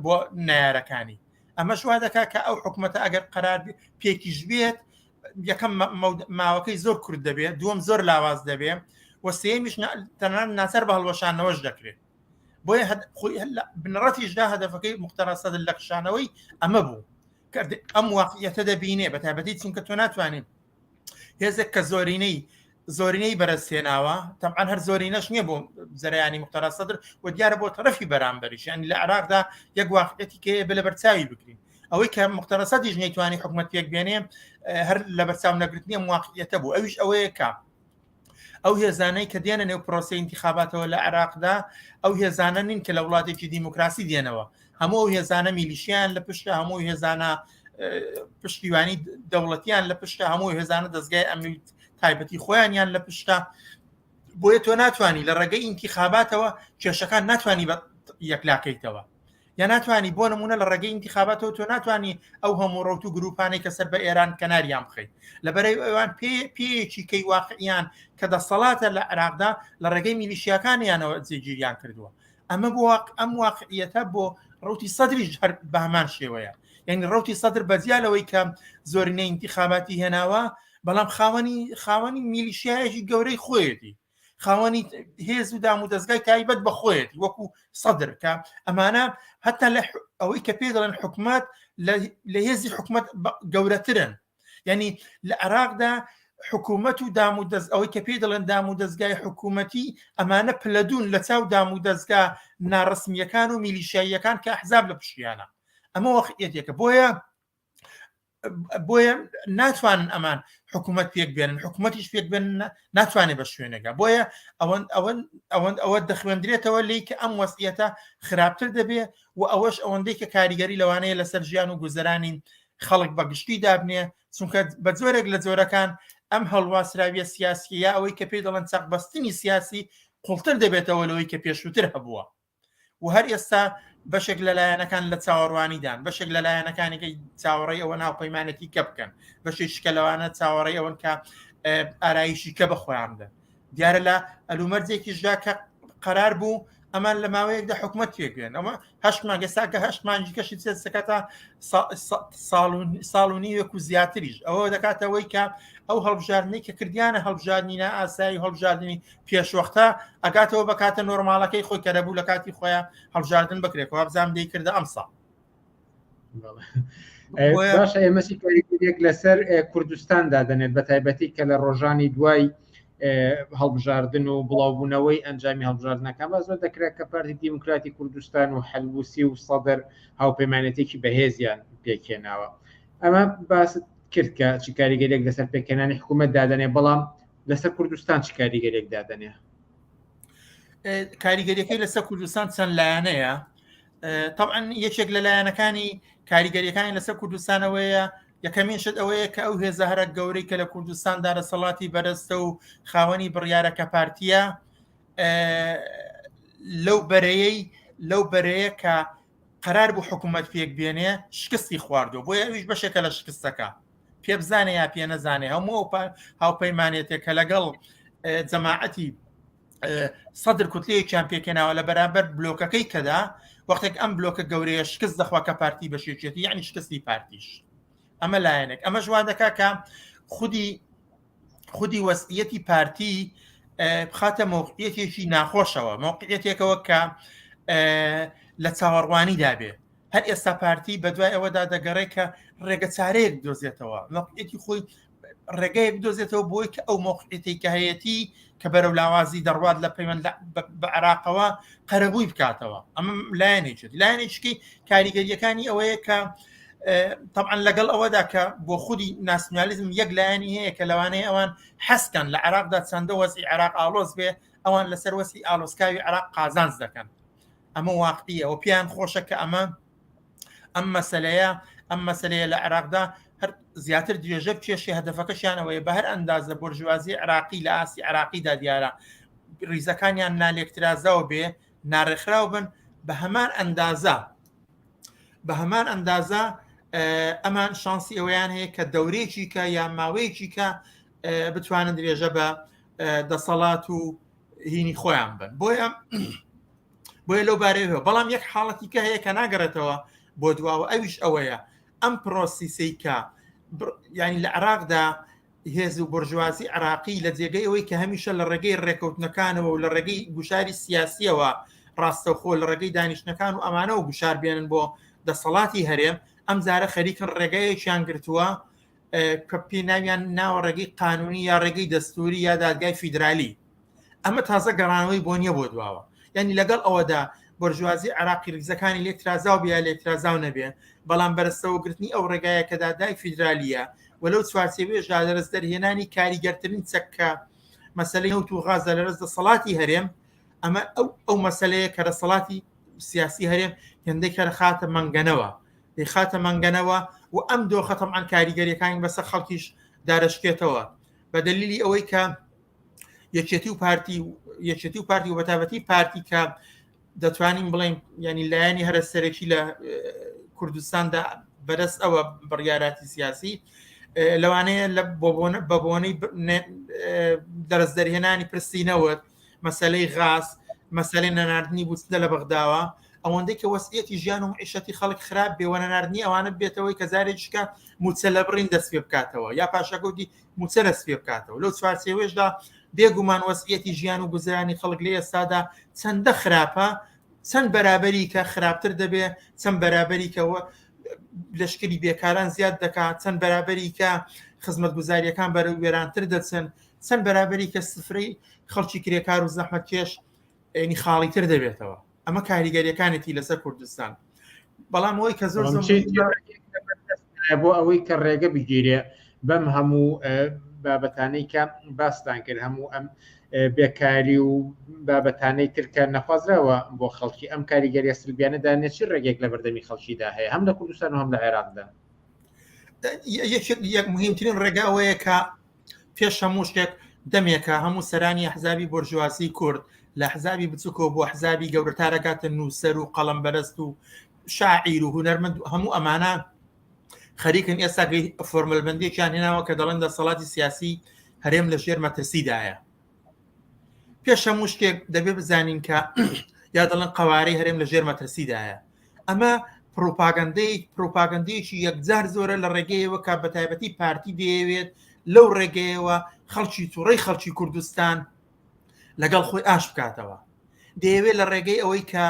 [SPEAKER 4] بۆ نارەکانی ئەمەش وا دەکات کە ئەو حکوومەتە ئەگەر قەرار پێکیش بێت یەکەم ماوەکەی زۆر کورت دەبێت دووەم زۆر لاواز دەبێت و سێمیش تەنانەت ناچار بە هەڵوەشانەوەش دەکرێت بۆیە خۆی بنەڕەتیشدا هەدەفەکەی مقتەدا سەدر لە کشانەوەی ئەمە بوو کرد ئەم واقعیەتە دەبینێ بە تایبەتی چونکە تۆ ناتوانین هێزێک کە زۆرینەی زۆرینەی بەرەستێناوە تەبعەن هەر زۆرینەش نییە بۆ زەریانی مقتەدا سەدر و دیارە بۆ تەرەفی بەرامبەریش یعنی لە عێراقدا یەک واقعیەتی کە بە لەبەرچاوی بگرین ئەوەی کە مقتەدا سەدریش نەیتوانی حکومەت پێک بێنێ هەر لەبەرچاو نەگرتنی ئەم واقعیەتە بوو ئەویش ئەوەیە کە ئەو هێزانەی کە دێنە نێو پرۆسەی ئینتیخاباتەوە لە عێراقدا ئەو هێزانە نین کە لە وڵاتێکی دیموکراسی دێنەوە هەموو ئەو هێزانە میلیشیان لە پشتە هەموو هێزانە پشتیوانی دەوڵەتیان لە پشتە هەموو هێزانە دەستگای ئەمنی تایبەتی خۆیانیان لە پشتە بۆیە تۆ ناتوانانی لە ڕێگەی ئینتیخاباتەوە کێشەکان ناتوانانی بە یەکلاکەیتەوە یا ناتوانی بۆ نمونە لە ڕێگەی ئینتیخاباتەوە تۆ ناتوانانی ئەو هەموو ڕەوت و گروپانەی کە سەر بە ئێران کەناریان بخەیت لەبەرەی ئەوان پێ پێیەکی کەی واقعیان کە دەسەڵاتە لە عێراقدا لە ڕێگەی میلیشیاکانیانەوە جێگیریان کردووە ئەمە بۆ ئەم واقعیەتە بۆ ڕوتی سەدریش هەر بە هەمان شێوەیە یعنی ڕوتی سەدر بەجیا لەوەی کە زۆرینە ئینتیخاباتی هێناوە بەڵام خاوەنی خاوەنی میلیشیایەکی گەورەی خۆیەتی خاوەنی هێز و دام و دەستگای تایبەت بە خۆیەتی وەکو سەدر کە ئەمانە هەتا لە ئەوەی کە پێ دەڵێن حکومت لە هێزی حکومت گەورەترن یعنی لە عێراقدا حکوومەت و دام و دەست ئەوەی کە پێی دەڵێن دام و دەستگای حکوومەتی ئەمانە پلەدوون لە چاو دام و دەستگا ناڕسمیەکان و میلیشاییەکان کە ئەحزاب لە پشتیانە ئەمە وەخیەتێکە بۆیە بۆیە ناتوانن ئەمان حکوومەت پێک بێنن حکوومەتیش پێک بێن ناتوانێت بە شوێنێکە بۆیە ئەوەند ئەوەند ئەوەند ئەوە دەخوێندرێتەوە لی کە ئەم وەسیەتە خراپتر دەبێ و ئەوەش ئەوەندەی کە کاریگەری لەوانەیە لەسەر ژیان و گوزەرانی خەڵک بە گشتی دابنێ چونکە بە جۆرێک لە جۆرەکان ئەم هەڵواسراویە سیاسیە یا ئەوەی کە پێی دەڵێن چەقبەستنی سیاسی قوڵتر دەبێتەوە لەوەی کە پێشووتر هەبووە و هەر ئێستا بەشێک لە لایەنەکان لە چاوەڕوانیدان بەشێک لە لایەنەکانی کە چاوەڕێی ئەوە ناوپەیمانێتی کە بکەن بەشێک شکە لەوانە چاوەڕێی ئەوەن کە ئارایشی کە بە خۆیان بدەن دیارە لە ئەلومەرجێکیشدا کە قەرار بوو ئەمان لە ماوەیەکدا حکومت پێکوێن ئەمە هەشت مانگ ئێستا کە هەشت مانگی کەشی بچێت سەکەتە ساڵ و نیوێک و زیاتریش ئەوە دەکاتەوەی کە ئەو هەڵبژاردنەی کە کردیانە هەڵبژاردنی نائاسایی هەڵبژاردنی پێشوەختە ئەگاتەوە بە کاتە نۆرمالەکەی خۆی کە دەبوو لە کاتی خۆیان هەڵبژاردن بکرێت وابزانام دەی کردە ئەمساڵ.
[SPEAKER 1] باشە ئێمە چی کاریگەریەک لەسەر کوردستان دادەنێت بە تایبەتی کە لە ڕۆژانی دوای هەڵبژاردن و بڵاوبوونەوەی ئەنجامی هەڵبژاردنەکان باس لەوە دەکرا کە پارتی دیموکراتی کوردستان و حەلبوسی و سەدر هاوپەیمانێتێکی بەهێزیان پێکهێناوە ئەمە باست کرد کە چی کاریگەریەک لەسەر پێکهێنانی حکوومەت دادەنێ بەڵام لەسەر کوردستان چ کاریگەریەک دادەنێ؟
[SPEAKER 4] کاریگەریەکەی لەسەر کوردستان چەند لایەنەیە طبعا یەکێک لە لایەنەکانی کاریگەریەکانی لەسەر کوردستانەوەیە یەکەمین شت ئەوەیە کە ئەو هێزە هەرە گەورەی کە لە کوردستاندا دەسەڵاتی بەرەستە و خاوەنی بڕیارە کە پارتیە لەو بەرەیەی لەو بەرەیە کە قەرار بوو حکوومەت پێک بێنێ شکستی خواردووە بۆیە ئەویش بەشێکە لە شکستەکە پێ بزانێ یا پێ نەزانێ هەموو ئەو هاوپەیمانێتێک کە لەگەڵ جەماعەتی سەدر کوتلەیەکیان پێکهێناوە لە بەرامبەر بلۆکەکەی کەدا وەختێک ئەم بلۆکە گەورەیە شکست دەخوا کە پارتی بەشێکێتی یعنی شکستی پارتیش ئەمە لایەنێک ئەمە ژوان دەکا کە خودی خودی وەسیەتی پارتی بخاتە مۆقعەتێکی ناخۆشەوە مۆقعەتێکەوە کە لە چاوەڕوانیدا بێ هەر ئێستا پارتی بەدوای ئەوەدا دەگەڕێ کە ڕێگە چارەیەک دۆزێتەوە مەوقعیەتی خۆی ڕێگەیەک بدۆزێتەوە بۆی کە ئەو مەوقعیەتی کە هەیەتی کە بەرەو لاوازی دەڕوات لە پەیوەند بە عێراقەوە قەرەبووی بکاتەوە ئەمە لایەنێکی لایەنێکی کاریگەریەکانی ئەوەیە کە طبعا لەگەڵ ئەوەدا کە بۆ خودی ناسیۆنالیزم یەک لایەنی هەیە کە لەوانەیە ئەوان حەسکەن لە عێراقدا چەندە وەزی عێراق ئاڵۆز بێ ئەوان لەسەر وەسی ئالۆسکاوی عێراق قازانج دەکەن ئەمە واقعیە و پێیان خۆشە کە ئەمە ئەم مەسلەیە ئەم مەسلەیە لە عێراقدا هەر زیاتر درێژە بکێشی هەدەفەکەشیان ئەوەیە بە هەر ئەندازە بۆرژوازی عراقی لە ئاستی عراقیدا دیارە ریزەکانیان نالێکترازاو بێ ناڕێکخراو بن بە هەمان ئەندازە بە هەمان ئەندازە ئەمان شانسی ئەوەیان هەیە کە دەورێکی کە یا ماوەیەکی کە بتوانن درێژە بە دەسەڵات و هینی خۆیان بن بۆیە بۆیە لەو بارەیەوە بەڵام یەک حاڵەتی کە هەیە کە ناگەڕێتەوە بۆ دواوە ئەویش ئەوەیە ئەم پرۆسیسەی کە ینی لە عراقدا هێز و بۆرژوازی عراقی لە جێگەی ئەوەی کە هەمیشە لە ڕێگەی ڕێکەوتنەکانەوە و لە ڕێگەی گوشاری سیاسیەوە ڕاستەوخۆ لە ڕێگەی دانیشتنەکان و ئەمانەوە گوشار بێنن بۆ دەسەڵاتی هەرێم ئەم جارە خەریکن ڕێگەیەکیان گرتووە کە پێ ناویان ناوە ڕێگەی قانونی یا ڕێگەی دەستوری یا دادگای فیدرالی ئەمە تازە گەڕانەوەی بۆ نییە بۆ دواوە یعنی لەگەڵ ئەوەدا بۆرژوازی عراقی ریزەکانی لێکترازاو بیا لێکترازاو نەبێ بەڵام بەرەستەوەگرتنی ئەو ڕێگایە کە دادگای فیدرالیە و لەو چوارچێوەیەشدا لەرز دەرهێنانی کاریگەرترین چەک کە مەسەلەی نەوت و غازە لەرز دەسەڵاتی هەرێم ئەمە ئەو ئەو مەسەلەیە کە دەسەڵاتی سیاسی هەرێم هێندەی کە دەخاتە مەنگەنەوە دەیخاتە مەنگەنەوە و ئەم دۆخە تەبعەن کاریگەریەکانی بەسەر خەڵکیش دارەشکێتەوە بە دەلیلی ئەوەی کە یەکێتی و پارتی یەکێتی و پارتی و بەتابەتی پارتی کە دەتوانین بڵێن ینی لایەنی هەرە سەرەکی لە کوردستاندا بەدەست ئەوە بڕیاراتی سیاسی لەوانەیە لە بە بۆنەی دەرز دەرهێنانی پرسی نەوت مەسلەی غاز مەسلەی نەناردنی بوتنە لە بەغداوە ئەوەندەی کە وەسیەتی ژیان و عیشەتی خەڵک خراپ بێ وە نەناردنی ئەوانە بێتەوەی کە جارێکیشکە موچە لە بڕین دەست پێ بکاتەوە یا پاشەکەوتی موچە دەست پێ بکاتەوە لەو چوارچێوەیشدا بێگومان وەزعیەتی ژیان و گوزرانی خەڵک لە ئێستادا چەندە خراپە چەند بەرابەری کە خراپتر دەبێ چەند بەرابەری کە لەشکری بێکاران زیاد دەکات چەند بەرابەری کە خزمەتگوزاریەکان بەرەو وێرانتر دەچن چەند بەرابەری کە سفرەی خەڵکی کرێکار و زەحمەتکێش ینی خاڵیتر دەبێتەوە ئەمە کاریگەریەکانێتی لەسەر کوردستان بەڵام ئەوەی کە زۆر
[SPEAKER 1] بۆ ئەوەی کە ڕێگە بگیرێ بەم هەموو بابەتانەی کە باستان کرد هەموو ئەم بێکاری و بابەتانەی ترکە نەخوازراوە بۆ خەڵکی ئەم کاریگەریە سلبیانە دانێ چی ڕێگێک لە بەردەمی خەڵکیدا هەیە هەم لە کوردستان و هەم لە عێراقدا
[SPEAKER 4] یەک مهمترین ڕێگا ئەوەیە کە. پێش هەموو شتێک دەمێکە هەموو سەرانی ئەحزابی بۆرژوازی کورد لە حزابی بچووکەوە بۆ حزابی گەورە تا دەگاتە نووسەر و قەڵەمبەرەست و شاعیر و هونەرمەند و هەموو ئەمانە خەریکن ئێستا فۆرمەلبندێکیان هێناوە کە دەڵێن دەسەڵاتی سیاسی هەرێم لە ژێر مەترسیدایە. پێش هەموو شتێک دەبێ بزانین کە یا دەڵێن قەوارەی هەرێم لە ژێر مەترسیدایە ئەمە پروپاگەندەی پروپاگەندەیەکی یەکجار زۆرە لە ڕێگەیەوە کە بە تایبەتی پارتی دەیەوێت لەو ڕێگەیەوە خەڵکی تووڕەی خەڵکی کوردستان لەگەڵ خۆی ئاش بکاتەوە دەیەوێت لە ڕێگەی ئەوەی کە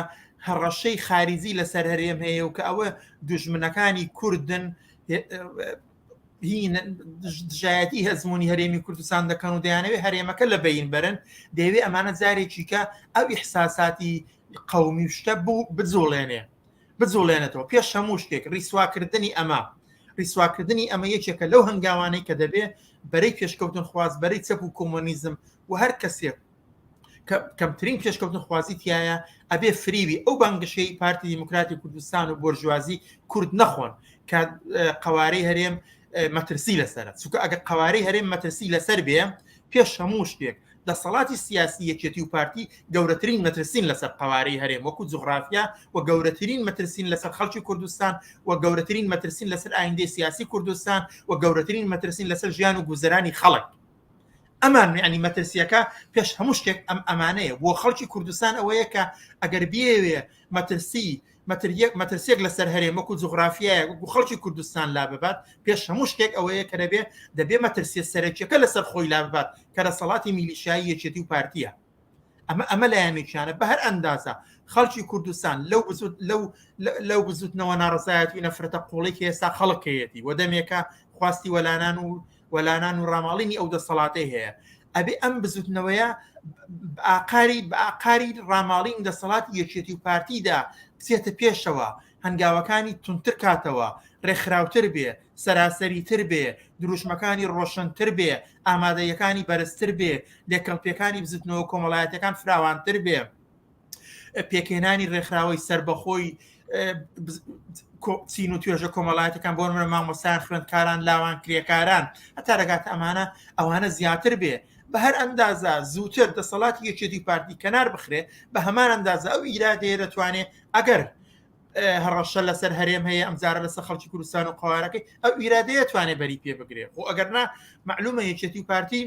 [SPEAKER 4] هەڕەشەی خاریجی لەسەر هەرێم هەیە و کە ئەوە دوژمنەکانی کوردن دژایەتی هەزمموی هەرێمی کوردستان دەکەن و دەیانەوێت هەرێمەکە لە بین بەرن دەیەوێت ئەمانە جارێکیکە ئەو ئیحساساتی قومی شتە بوو بجوڵێنێ بجوڵێنێتەوە پێش هەموو شتێک ڕیسواکردنی ئەمە ڕیسواکردنی ئەمە یەکێکە لەو هەنگاوانەی کە دەبێ بەرەی پێشکەوتن خواز بەرەی چەپ و کۆمۆنیزم و هەر کەسێک کەمترین پێشکەوتن خوازی تایە ئەبێ فریوی ئەو بانگەشەی پارتی دیموکراتی کوردستان و بۆرژوازی کورد نەخۆن کە قوارەی هەرێم مەترسی لەسرە چونکە ئەگەر قوارەی هەرێم مەترسی لەسەر بێ پێش هەموو شتێک دەسەڵاتی سیاسی یەکێتی و پارتی گەورەترین مەترسین لەسەر قوارەی هەرێم وەکو جوغرافیا و گەورەترین مەترسین لەسەر خەڵکی کوردستان و گەورەترین مەترسین لەسەر ئایندەی سیاسی کوردستان و گەورەترین مەترسین لەسەر ژیان و گوزەرانی خەڵک ئەمان یعنی مەترسیەکە پێش هەموو شتێک ئەم ئەمانەیە بۆ خەڵکی کوردستان ئەوەیە کە ئەگەر بیەوێ مەترسی مەترسیەک لەسەر هەرێم وەکو جوغرافیایە وەکو خەڵکی کوردستان لا ببات پێش هەموو شتێک ئەوەیە کە دەبێ دەبێ مەترسیە سەرەکیەکە لەسەر خۆی لا ببات کە دەسەڵاتی میلیشایی یەکێتی و پارتیە ئەمە ئەمە لایەنێکیانە بە هەر ئەندازە خەڵکی کوردستان لەو بزوت لەو لەو بزوتنەوە ناڕزایەتی و نەفرەتە قوڵی کە ئێستا خەڵکەیەتی و دەمێکە خواستی وەلانان و وەلانان و ڕاماڵینی ئەو دەسەڵاتەی هەیە ئەبێ ئەم بزوتنەوەیە ئاقاری بە ئاقاری ڕاماڵین دەسەڵاتی یەکێتی و پارتیدا بچێتە پێشەوە هەنگاوەکانی تونتر کاتەوە ڕێکخراوتر بێ سەراسەریتر بێ دروشمەکانی ڕۆشنتر بێ ئامادەیەکانی بەرزتر بێ لێکەڵپێکانی بزوتنەوە کۆمەڵایەتەکان فراوانتر بێ پێکهێنانی ڕێکخراوەی سربەخۆی چین و توێژە کۆمەڵایەتەکان بۆ منە مامۆستایان خوێندکاران لاوان کرێکاران هەتا دەگاتە ئەمانە ئەوانە زیاتر بێ بە هەر ئەندازە زووتر دەسەڵاتی یەکێتی پارتی کەنار بخرێ بە هەمان ئەندازە ئەو ئیرادەیە دەتوانێت ئەگەر هەڕەشە لەسەر هەرێم هەیە ئەم جارە لەسەر خەڵکی کوردستان و قوارەکەی ئەو ئیرادەیە توانێت بەری پێ بگرێ خۆ ئەگەر نا معلومە یەکێتی و پارتی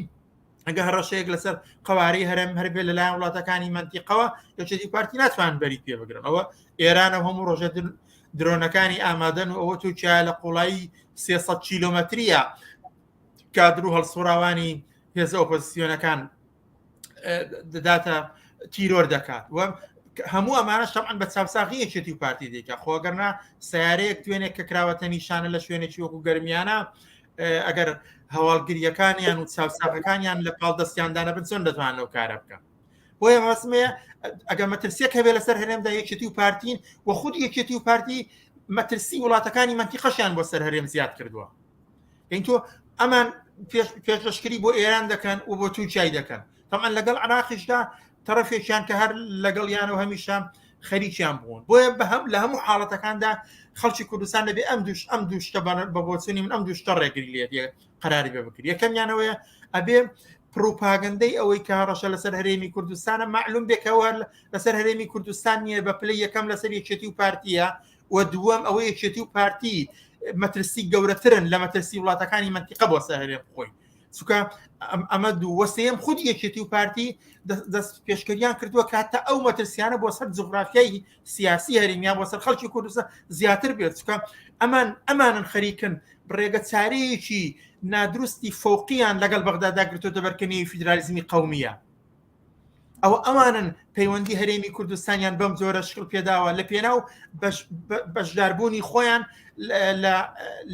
[SPEAKER 4] ئەگە هەڕەشەیەک لەسەر قوارەی هەرێم هەربێ لەلایەن وڵاتەکانی منتیقەوە یەکێتی پارتی ناتوان بەری پێ بگرن ئەوە ئێرانە هەموو ڕۆژە درۆنەکانی ئامادەن و ئەوە تورکیا لە قوڵایی 300 کیلۆمەتریە کادر و هەڵسوڕاوانی هێزە ئۆپۆزیسیۆنەکان دەداتە تیرۆر دەکات و هەموو ئەمانە شەمعن بە چاوساغی یەکێتی و پارتی دیکە خۆگەرنا سیارەیەک توێنێک کە کراوەتە نیشانە لە شوێنێکی وەکو گەرمیانە ئەگەر هەواڵگریەکانیان و چاوساغەکانیان لە پاڵ دەستیاندانە بن چۆن دەتوانن لەو کارە بکەن بۆیە مەبەستمەیە ئەگەر مەترسیەک هەبێ لەسەر هەرێمدا یەکێتی و پارتین و خود یەکێتی و پارتی مەترسی وڵاتەکانی منتیقەشیان بۆ سەر هەرێم زیاد کردووە یعنی تۆ ئەمان پێشلەشکری بۆ ئێران دەکەن و بۆ تورکیای دەکەن تەمان لەگەڵ عراقیشدا تەرەفێکیان کە هەر لەگەڵیان و هەمیشە خەریکیان بوون بۆیە بە هەم لە هەموو حاڵەتەکاندا خەڵکی کوردستان دەبێ ئەم دوش ئەم دوشتە بە بۆچونی من ئەم دوشتە ڕێگری لێ قەراری بێ بکرێت یەکەمیانەوەیە ئەبێ پروپاگەندەی ئەوەی کە هەڕەشە لەسەر هەرێمی کوردستانە معلوم بێکەوە لەسەر هەرێمی کوردستان نییە بە پلەی یەکەم لەسەر یەکێتی و پارتیە و دووەم ئەوە یەکێتی و پارتی مەترسی گەورەترن لە مەترسی وڵاتەکانی منتیقە بۆ سەر هەرێم خۆی چونکە ئەمە دوو وەسێم خودی یەکێتی و پارتی دەست پێشکەریان کردووە کاتە ئەو مەترسیانە بۆ سەر جوغرافیای سیاسی هەرێمیان بۆ سەر خەڵکی کوردستان زیاتر بێت چکە ئەمان ئەمانن خەریکن ڕێگە چارەیەکی نادروستی فۆقیان لەگەڵ بەغدادا گرتۆتە بەرکەنی فیدرالیزمی قومیە ئەوە ئەوانن پەیوەندی هەرێمی کوردستانیان بەم جۆرە شکل پێداوە لە پێناو بەشداربوونی خۆیان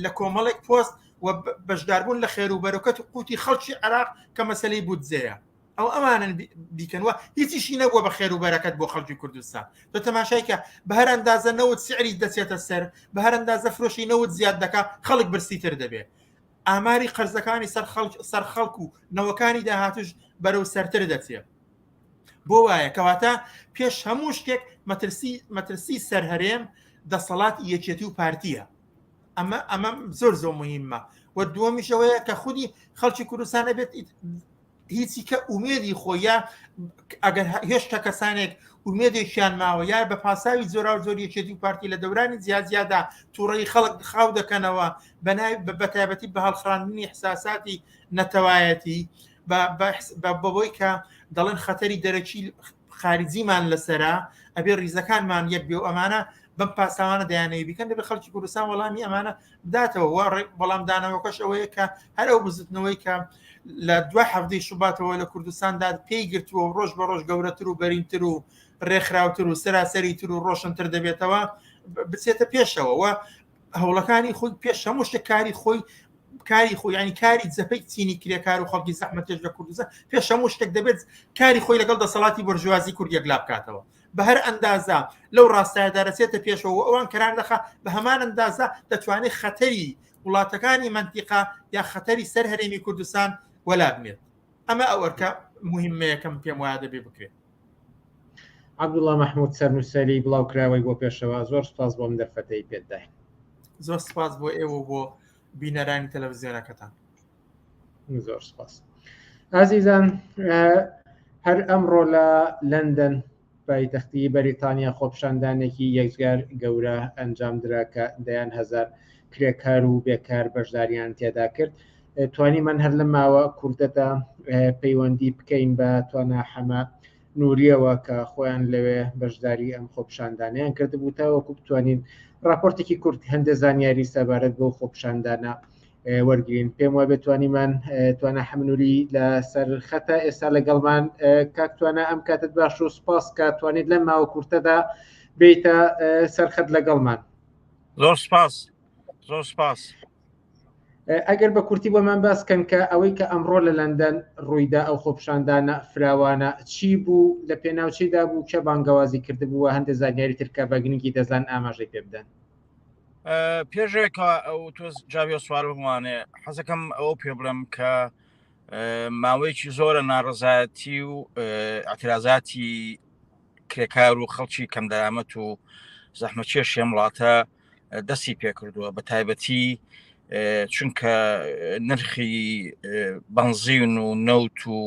[SPEAKER 4] لە کۆمەڵێک پۆست و بەشداربوون لە خێر و بەرەکەت و قوتی خەڵکی عێراق کە مەسلەی بودجەیە ئەو ئەمانن بیکەنوە هیچیشی نەبووە بە خێر و بەرەکەت بۆ خەڵکی کوردستان تۆ تەماشای کە بە هەر ئەندازە نەوت سعری دەچێتە سەر بە هەر ئەندازە فرۆشی نەوت زیاد دەکا خەڵک برسیتر دەبێت ئاماری قەرزەکانی سەر خەڵک سەر خەڵک و نەوەکانی داهاتوش بەرەو سەرتر دەچێت بۆ وایە کەواتە پێش هەموو شتێک مەترسی مەترسی سەر هەرێم دەسەڵاتی یەکێتی و پارتیە. ئەمە ئەمە زۆر زۆر مهمە و دووەمیشەوەیە کە خودی خەڵکی کوردستان ئەبێت هیچی کە ئومێدی خۆی یا ئەگەر هێشتا کەسانێک ئومێدێکیان ماوە یا بە پاساوی جۆراو جۆر یەکێتی و پارتی لە دەورانی جیاجیادا تووڕەی خەڵک خاو دەکەنەوە بەناوی بە تایبەتی بە هەڵخراندنی احساساتی نەتەوایەتی بەبۆی کە دەڵێن خەتەری دەرەکی خارجیمان لەسرە ئەبێ ریزەکانمان یەک بێ و ئەمانە بەم پاساوانە دەیانەوێت بیکەن دەبێت خەڵکی کوردستان وەڵامی ئەمانە بداتەوە و وەڵامدانەوەکەش ئەوەیە کە هەر ئەو بزوتنەوەی کە لە دوای حەفتەی شوباتەوە لە کوردستاندا پێی گرتووە و ڕۆژ بە ڕۆژ گەورەتر و بەرینتر و ڕێکخراوتر و سەراسەریتر و ڕۆشنتر دەبێتەوە بچێتە پێشەوە و هەوڵەکانی خۆی پێش هەموو شتێک کاری خۆی کاری خۆی ینی کاری جەپەی چینی کرێکار و خەڵکی زەحمەتێش لە کوردستان پێش هەموو شتێک دەبێت کاری خۆی لەگەڵ دەسەڵاتی بۆرژوازی کورد یەکلا بکاتەوە بە هەر ئەندازە لەو ڕاستایەدا دەچێتە پێشەوە و ئەوان کەرار دەخا بە هەمان ئەندازە دەتوانێت خەتەری وڵاتەکانی مەنتیقە یا خەتەری سەر هەرێمی کوردستان وەلا بنێت ئەمە ئەو ئەرکە مهمەیە کەم پێم وایە دەبێ بکرێت.
[SPEAKER 1] عەبدوڵا مەحمود سەرنووسەری بڵاوکراوەی بۆ پێشەوا زۆر سپاس بۆ ئەم دەرفەتەی پێت داین.
[SPEAKER 4] زۆر سپاس بۆ ئێوە و بۆ بینەرانی تەلەڤزیۆنەکەتان.
[SPEAKER 1] زۆر سپاس ئازیزان هەر ئەمڕۆ لە لەندەن پایتەختی بەریتانیا خۆپشاندانێکی یەکجار گەورە ئەنجامدرا کە دەیان هەزار کرێکار و بێکار بەشداریان تێدا کرد توانیمان هەر لە ماوە کوردەدا پەیوەندی بکەین بە توانا حەمە نوریەوە کە خۆیان لەوێ بەشداری ئەم خۆپیشاندانەیان کردبوو تاوەکو بتوانین راپۆرتێکی کورت هەندێ زانیاری سەبارەت بەو خۆپیشاندانە وەرگین پێم وابێت توانیمان توانا حەمنوری لەسەر خەتە ئێستا لەگەڵمان کاک توانا ئەم کاتت باش و سپاس کە توانیت لەم ماوە کورتەدا بیتە سەرخەت لەگەڵمان.
[SPEAKER 5] زۆر سپاس زۆر سپاس.
[SPEAKER 1] ئەگەر بە کورتی بۆمان باس کەن کە ئەوەی کە ئەمڕۆ لە لەندەن ڕوویدا ئەو خۆپیشاندانە فراوانە چی بوو لە پێناو چیدا بوو کێ بانگەوازی کردبوو و هەندێک زانیاری تر کە بە گرنگی دەزان ئاماژەی پێ بدەن.
[SPEAKER 5] پێشێکە ئەو تۆز جاویە سوار بمانێ حەزەکەم ئەوە پێ بڵێم کە ماوەیەکی زۆرە ناڕزایەتی و ئەترازاتی کرێکار و خەڵکی کەمدەرامەت و زەحمەتکێشی ئەم وڵاتە دەستی پێکردووە بە تایبەتی چونکە نرخی بەنزین و نەوت و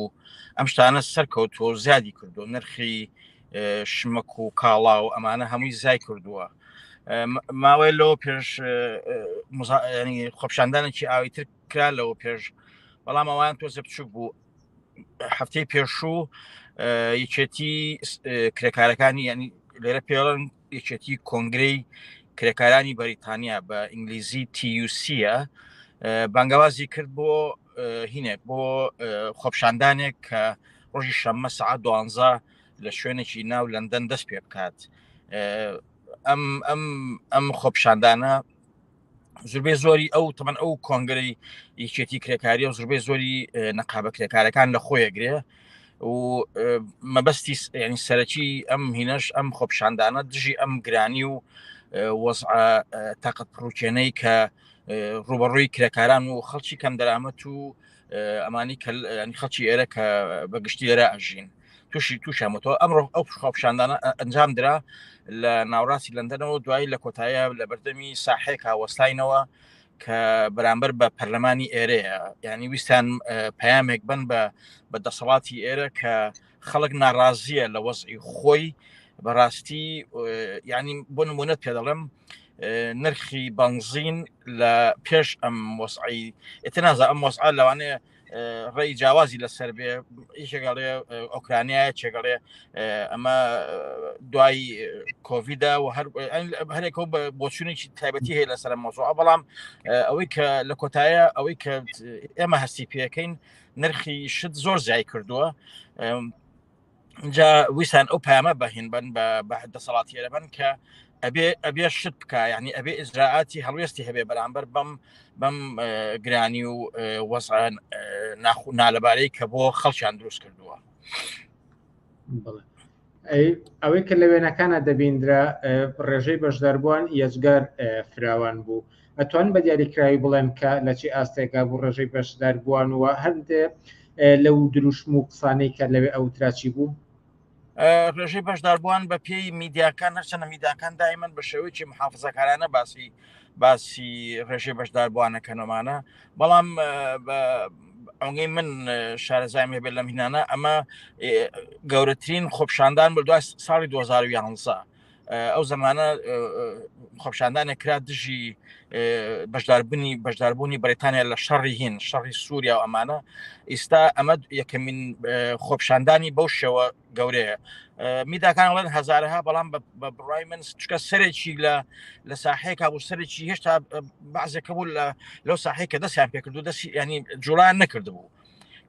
[SPEAKER 5] ئەم شتانە سەرکەوتووە و زیادی کردو نرخی شمەک و کاڵا و ئەمانە هەمووی زای کردووە ماوەی لەوە پێش خۆپشاندانێکی ئاوی تر کرا لەوە پێش بەڵام ئەوان تۆزە بچوک بوو هەفتەی پێشوو یەکێتی کرێکارەکانی ینی لێرە پێڵن یەکێتی کۆنگرەی کرێکارانی بەریتانیا بە ئینگلیزی TUCە بانگەوازی کرد بۆ هینێک بۆ خۆپشاندانێک کە ڕۆژی شەممە سەعات دوانزە لە شوێنێکی ناو لەندەن دەست پێ بکات ئەم ئەم ئەم خۆپشاندانە زوربەی زۆری ئەو تەمەن ئەو کۆنگرەی یەکێتی کرێکاری و زوربەی زۆری نەقابە کرێکارەکان لە خۆیەگرێ و مەبەستی ینی سەرەکی ئەم هینەش ئەم خۆپشاندانە دژی ئەم گرانی و وەزع تاقەت پڕوکێنەی کە ڕوبەڕووی کرێکاران و خەڵکی کەم دەرامەت و ئەمانی کە خەڵکی ئێرە کە بەگشتی لێرە ئەژین تووشی تووشیانەوە ئەمڕۆ ئەو خۆپشاندانە ئەنجام درا لە ناوڕاستی لەندەنەوە دوایی لە کۆتایە لە بەردەمی ساحێکا وەستاینەوە کە بەرامبەر بە پەرلەمانی ئێرەیە ینی ویستان پەیامێک بن بە بە دەسەڵاتی ئێرە کە خەڵک ناڕازیە لە وەزعی خۆی بەڕاستی ینی بۆ نمونەت پێ دەڵێم نرخی بەنزین لە پێش ئەم وەسعی ئێتنازە ئەم وەسعە لەوانەیە ڕێی جیاوازی لەسەر بێ یەکێکڵێ ئۆکرانیا چێگەڵێ ئەمە دوای کۆڤیدا و هەر هەرێکەوە بە بۆچوونێکی تایبەتی هەیە لەسەر مۆزوع بەڵام ئەوەی کە لە کۆتایە ئەوەی کە ئێمە هەستی پێەکەین نرخی شت زۆر زیای کردووە جا ویسان ئەو پامە بەهین بن بە دەسەڵاتی ئێرەبن کە ئەبێ ئەبێ شت بکە یعنی ئەبێ ئیجرراعاتی هەڵوێستی هەبێ بەرامبەر بەم بەم گرانی و وەزعان ناخو نالەبارەی کە بۆ خەڵکیان دروست کردووە.
[SPEAKER 1] ئەوەی کە لە وێنەکانە دەبیندرا ڕێژەی بەشداربووان یەجگار فراوان بوو ئەتوان بە دیاریکراوی بڵێن کە لە چی ئاستێکا بوو ڕێژەی بەشداربووان و هەندێ لەو دروشم و قسانەی کە لەوێ ئەوترا چی بوو؟
[SPEAKER 5] ڕێژەی بەشداربووان بە پێی میدیاکان هەرچەنە میداکان دایمەن بە شێوەیەکی محافزەکارانە باسی باسی ڕێژەی بەشداربووانەکەنەمانە بەڵام ئەوەی من شارەزایم هەبێت لەم هینانە ئەمە گەورەترین خۆپشاندان بە دوای ساڵی 2011 ئەو زمانە خۆپشاندانێک کرا دژی بەشداربوونی بەشداربوونی بەریتانیا لە شەڕی هین شەڕی سووریا و ئەمانە ئیستا ئەمە یەکەمین خۆپشاندانی بەو شێوە گەورەیە میداکان ڵێن هەزارەها بەڵام بە بڕای من چکە سەرێکی لە لە ساحەیەکا بوو سەرێکی هێشتا بەعزێکە بوو لە لەو ساحەیە کە دەستیان پێکردو دەستی ینی جوڵان نەکردبوو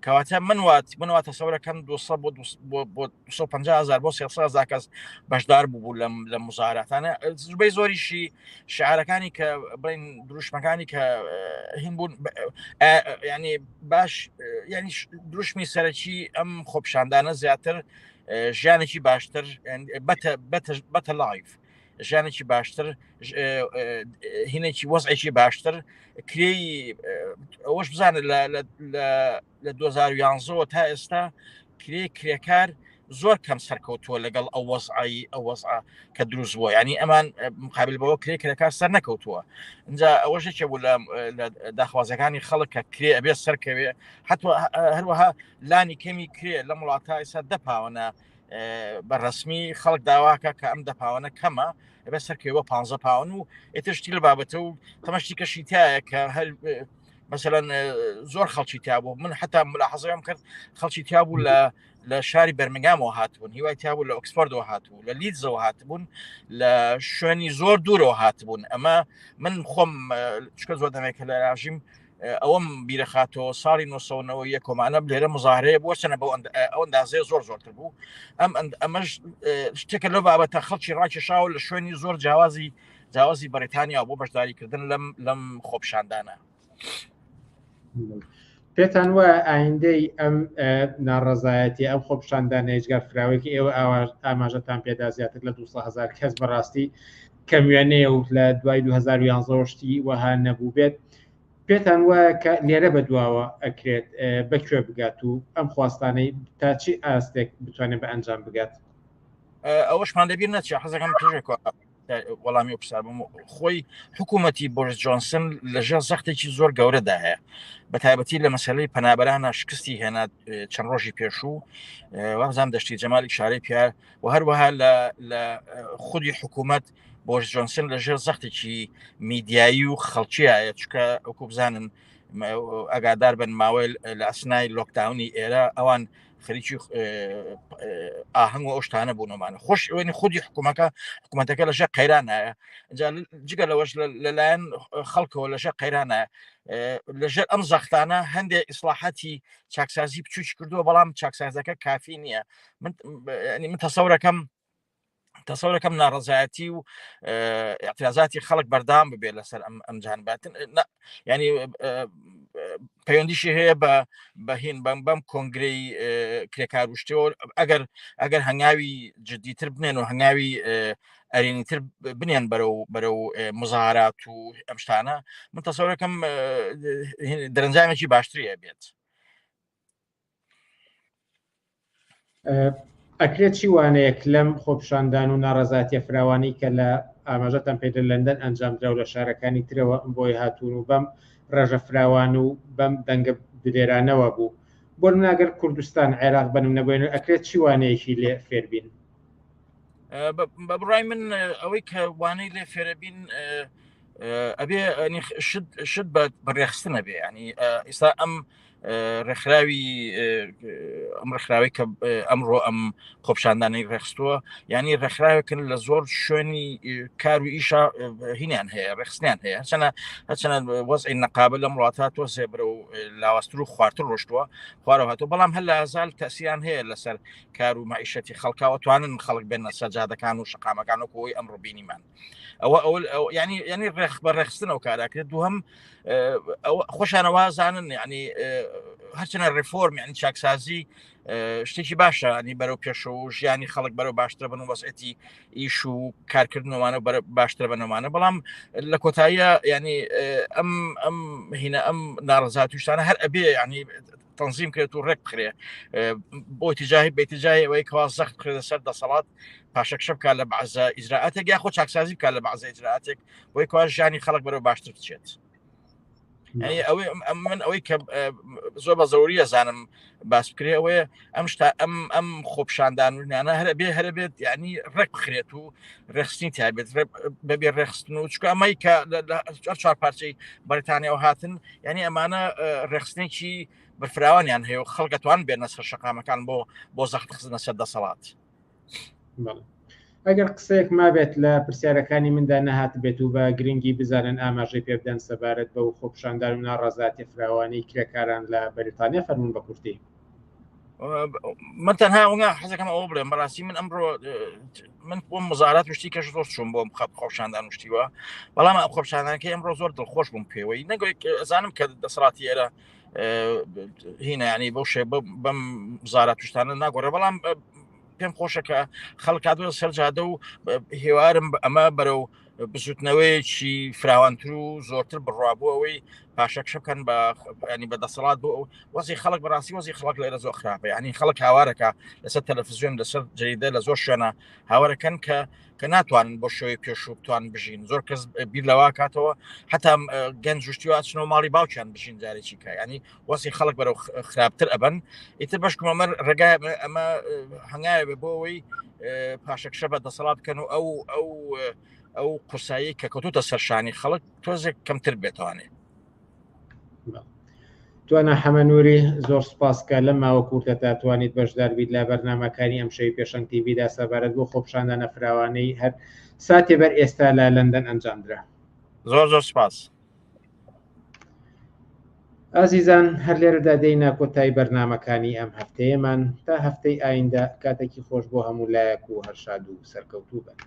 [SPEAKER 5] کەواتە من وات من واتە سەورەکەم 200 بۆ 250 هزار بۆ 300 هزار کەس بەشدار بوو لەم لە مزاراتانە زبەی زۆریشی شعارەکانی کە بڵین دروشمەکانی کە هین بوون ینی باش ینی دروشمی سەرەکی ئەم خۆپشاندانە زیاتر ژیانێکی باشتر بەتە لایف ژیانێکی باشتر هینێکی وەزعێکی باشتر کرێی ئەوەش بزانە لە 2011ەوە تا ئێستا کرێ کرێکار زۆر کەم سەرکەوتووە لەگەڵ ئەو وەزعی ئەو وەزع کە دروست بووە ینی ئەمان مقابل بەوە کرێ کرێکار سەر نەکەوتووە اینجا ئەوەش یەکێ بوو لە داخوازەکانی خەڵک کە کرێ ئەبێ سەرکەوێ هەروەها لانی کەمی کرێ لەم وڵاتە ئێستا دە پاوەنە بە ڕسمی خەڵک داواکە کە ئەم دە پاوەنە کەمە ئەبێ سەرکەوە 15 پاون و ئێتر شتی لە بابەتە و تەمەشتی کەشی تایە کە هەر مثلەن زۆر خەڵکی تیا بوو من حتا ملاحەزەم کرد خەڵکی تیا بوو لە لە شاری بەرمنگامەوە هاتبوون هیوای تیا بوو لە ئۆکسفۆردەوە هاتبوو لە لیدزەوە هاتبوون لە شوێنی زۆر دوورەوە هاتبوون ئەمە من خۆم چکە زۆر دەمێکە لە راژیم ئەوەم بیرەخاتەوە ساڵی 1990 کۆمانە لێرە مزارەیە بۆ چەنە بۆ ئەو ئەندازەیە زۆر زۆرتر بوو ئەم ئەمەش شتێکە لەو بابەتە خەڵکی ڕاکێشاوە لە شوێنی زۆر جیاوازی جیاوازی بەریتانیا بۆ بەشداریکردن لەم لەم خۆپشاندانە.
[SPEAKER 1] پێتان وایە ئایندەی ئەم ناڕەزایەتی ئەم خۆپشاندانە هیچگار فراوێکی ئێوە ئاماژەتان پێدا زیاتر لە 200 هزار کەس بەڕاستی کەموێنەیە و لە دوای 2011 شتی وەها نەبوو بێت پێتان وایە کە لێرە بە دواوە ئەکرێت بەکوێ بگات و ئەم خواستانەی تا چی ئاستێک بتوانێت بە ئەنجام بگات
[SPEAKER 5] ئەوەشمان لەبیر نەچێ حەزەکەم پێشێک وەڵامی پرسیار بم خۆی حکوومەتی بۆریس جۆنسن لەژێر زەختێکی زۆر گەورەدا هەیە بە تایبەتی لە مەسلەی پەنابەرانە شکستی هێنا چەند ڕۆژی پێشوو وابزانام دەشتی جەمالی شارەی پیار و هەروەها لە خودی حکوومەت بۆریس جۆنسن لەژێر زەختێکی میدیایی و خەڵکیایە چکە ئەوکو بزانن ئەگادار بن ماوەی لە ئەسنای لۆکداونی ئێرە ئەوان خەریکی ئاهەنگ و ئەو شتانە بوونەمانە خۆش ئەوێنی خودی حکوومەکە حکوومەتەکە لەژە قەیرانایە جگە لەوەش لەلایەن خەڵکەوە لەژە قەیرانە لەژێر ئەم زەختانە هەندێک ئیسلاحاتی چاکسازی بچوکی کردووە بەڵام چاکسازەکە کافی نییە من من تەسەورەکەم تەسەورەکەم ناڕزایەتی و اعترازاتی خەڵک بەردام ببێت لەسەر ئەم ئەم جانباتن ینی پەیوەندیشی هەیە بە بەهین بەم بەم کۆنگرەی کرێکار و شتەوە ئەگەر ئەگەر هەنگاوی جددیتر بنێن و هەنگاوی ئەرێنیتر بنێن بەرەو بەرەو مزارات و ئەم شتانە من تەسەورەکەم دەرەنجامێکی باشتری بێت.
[SPEAKER 1] ئەکرێت چی وانەیەک لەم خۆپیشاندان و ناڕەزاتیە فراوانی کە لە ئاماژەتان پێدا لەندەن ئەنجامدرا و لە شارەکانی ترەوە بۆی هاتوون و بەم ڕێژە فراوان و بەم دەنگە دلێرانەوە بوو بۆ نمونە کوردستان عێراق بەنم نەبووین ئەکرێت چی وانەیەکی لێ فێربین
[SPEAKER 5] بە بڕای من ئەوەی کە وانەی لێ فێرەبین ئەبێ شت بە بەڕێخستنە بێ ینی ئێستا ئەم ڕێکخراوی ئەم ڕێکخراوی کە ئەمڕۆ ئەم خۆپشاندانەی ڕێخستووە ینی ڕێکخراوێکن لە زۆر شوێنی کار و ئیشا هینیان هەیە ڕێخستیان هەیە هەرچەنە هەرچەنە وەزعی نەقابە لەم وڵاتە تۆ زێبرە و لاواستر و خوارتر ڕۆشتووە خوارەوە هاتووە بەڵام هەر لە ئازال تەسیان هەیە لەسەر کار و معیشەتی خەڵکەوە توانن خەڵک بێنە سەجادەکان و شقامەکان و کۆی ئەمڕۆ بینیمان ئەوە ئەوە ینی ینی ڕێخ بە ڕێخستن ئەو کاراکرێت دووهم خۆشانە وازانن ینی هەرچەنە ڕێفۆرم ینی چاکسازی شتێکی باشە ینی بەرەو پێشەوە و ژیانی خەڵک بەرەو باشترە بن و وەزعەتی ئیش و کارکردنەوەوانە بەرە باشترە بنەوانە بەڵام لە کۆتاییە ینی ئەم ئەم هینە ئەم ناڕزات شتانە هەر ئەبێ ینی تەنزیم کرێت و ڕێک بخرێ بۆ تجاهی بێتجاهی ئەوەی کەوا زەخت بخرێتە سەر دەسەڵات پاشەکشە بکات لە بەعزە ئیجرائاتێک یاخۆ چاکسازی بکات لە بەعزە ئیجرائاتێک بۆی کەوا ژیانی خەڵک بەرەو باشتر بچێت. ئەوەی من ئەوەی کە زۆر بە زەوریە زانم باس بکرێ ئەوەیە ئەم شتا ئەم ئەم خۆپشاندان و نیانە هەرە بێ هەرە بێت ینی ڕێک بخرێت و ڕێخستنی تابێت بەبێ ڕێخستن و چکە ئەمەی کە چوار پارچەی بەریتانیاوە هاتن ینی ئەمانە ڕێخستنێکی بەرفراوانیان هەیە و خەڵکەتوان بێنە سەر شەقامەکان بۆ بۆ زەخت خستنە سەر دەسەڵات.
[SPEAKER 1] ئەگەر قسەیەک مابێت لە پرسیارەکانی مندا نەهاتبێت و بە گرنگی بزانن ئاماژەی پێ بدەن سەبارەت بەو خۆپیشاندان و ناڕەزایەتیە فراوانەی کرێکاران لە بەریتانیا فەرموون بە کورتی.
[SPEAKER 5] من تەنها ئەوە حەزەکەم ئەوە بڵێم بەڕاستی من ئەمڕۆ من بۆم مزارات شتی کەش زۆر چوم بۆم خەپ خۆپشاندان شتیوە بەڵام ئەم خۆپشاندانەکەی ئەمڕۆ زۆر دڵخۆش بووم پێوەی نەگوێک ئەزانم کە دەسەڵاتی ئێرە هینایانی بەو شێ بەم زارات شتانە ناگۆڕێ بەڵام پێم خۆشە کە خەڵک هاتووە سەر جادە و هێوارم ئەمە بەرەو بزوتنەوەیەکی فراوانتر و زۆرتر بڕوا بۆ ئەوەی پاشەکشە بکەن بە ینی بە دەسەڵات بۆ ئەو وەزی خەڵک بەڕاستی وەزی خەڵک لێرە زۆر خراپە ینی خەڵک هاوارەکە لەسەر تەلەفزیۆن لەسەر جەریدە لە زۆر شوێنە هاوارەکەن کە کە ناتوانن بۆ شێوەی پێشوو بتوان بژین زۆر کەس بیر لەوا کاتەوە حتا گەنج شتی ئەچنەوە ماڵی باوکیان بژین جارێکی کە ینی وەسی خەڵک بەرەو خراپتر ئەبن ئیتر بەشکم ئەمە ڕێگای ئەمە هەنگاوێ بێ بۆ ئەوەی پاشەکشە بە دەسەڵات بکەن و ئەو ئەو ئەو قورسایی کە کەوتوتە سەرشانی خەڵک تۆزێک کەمتر بێتوانێ
[SPEAKER 1] توانا حەمەنووری زۆر سپاس کە لەم ماوە کورتە تا توانیت بەشدار بیت لە بەرنامەکانی ئەم شەوی پێشەنگ تیڤیدا سەبارەت بۆ خۆپشاندانە فراوانەی هەر ساتێ بەر ئێستا لە لەندەن ئەنجامدرا.
[SPEAKER 5] زۆر زۆر سپاس.
[SPEAKER 1] ئازیزان هەر لێرەدا دێینە کۆتایی بەرنامەکانی ئەم هەفتەیەمان تا هەفتەی ئایندە کاتێکی خۆش بۆ هەموو لایەک و هەر شاد و سەرکەوتوو بن.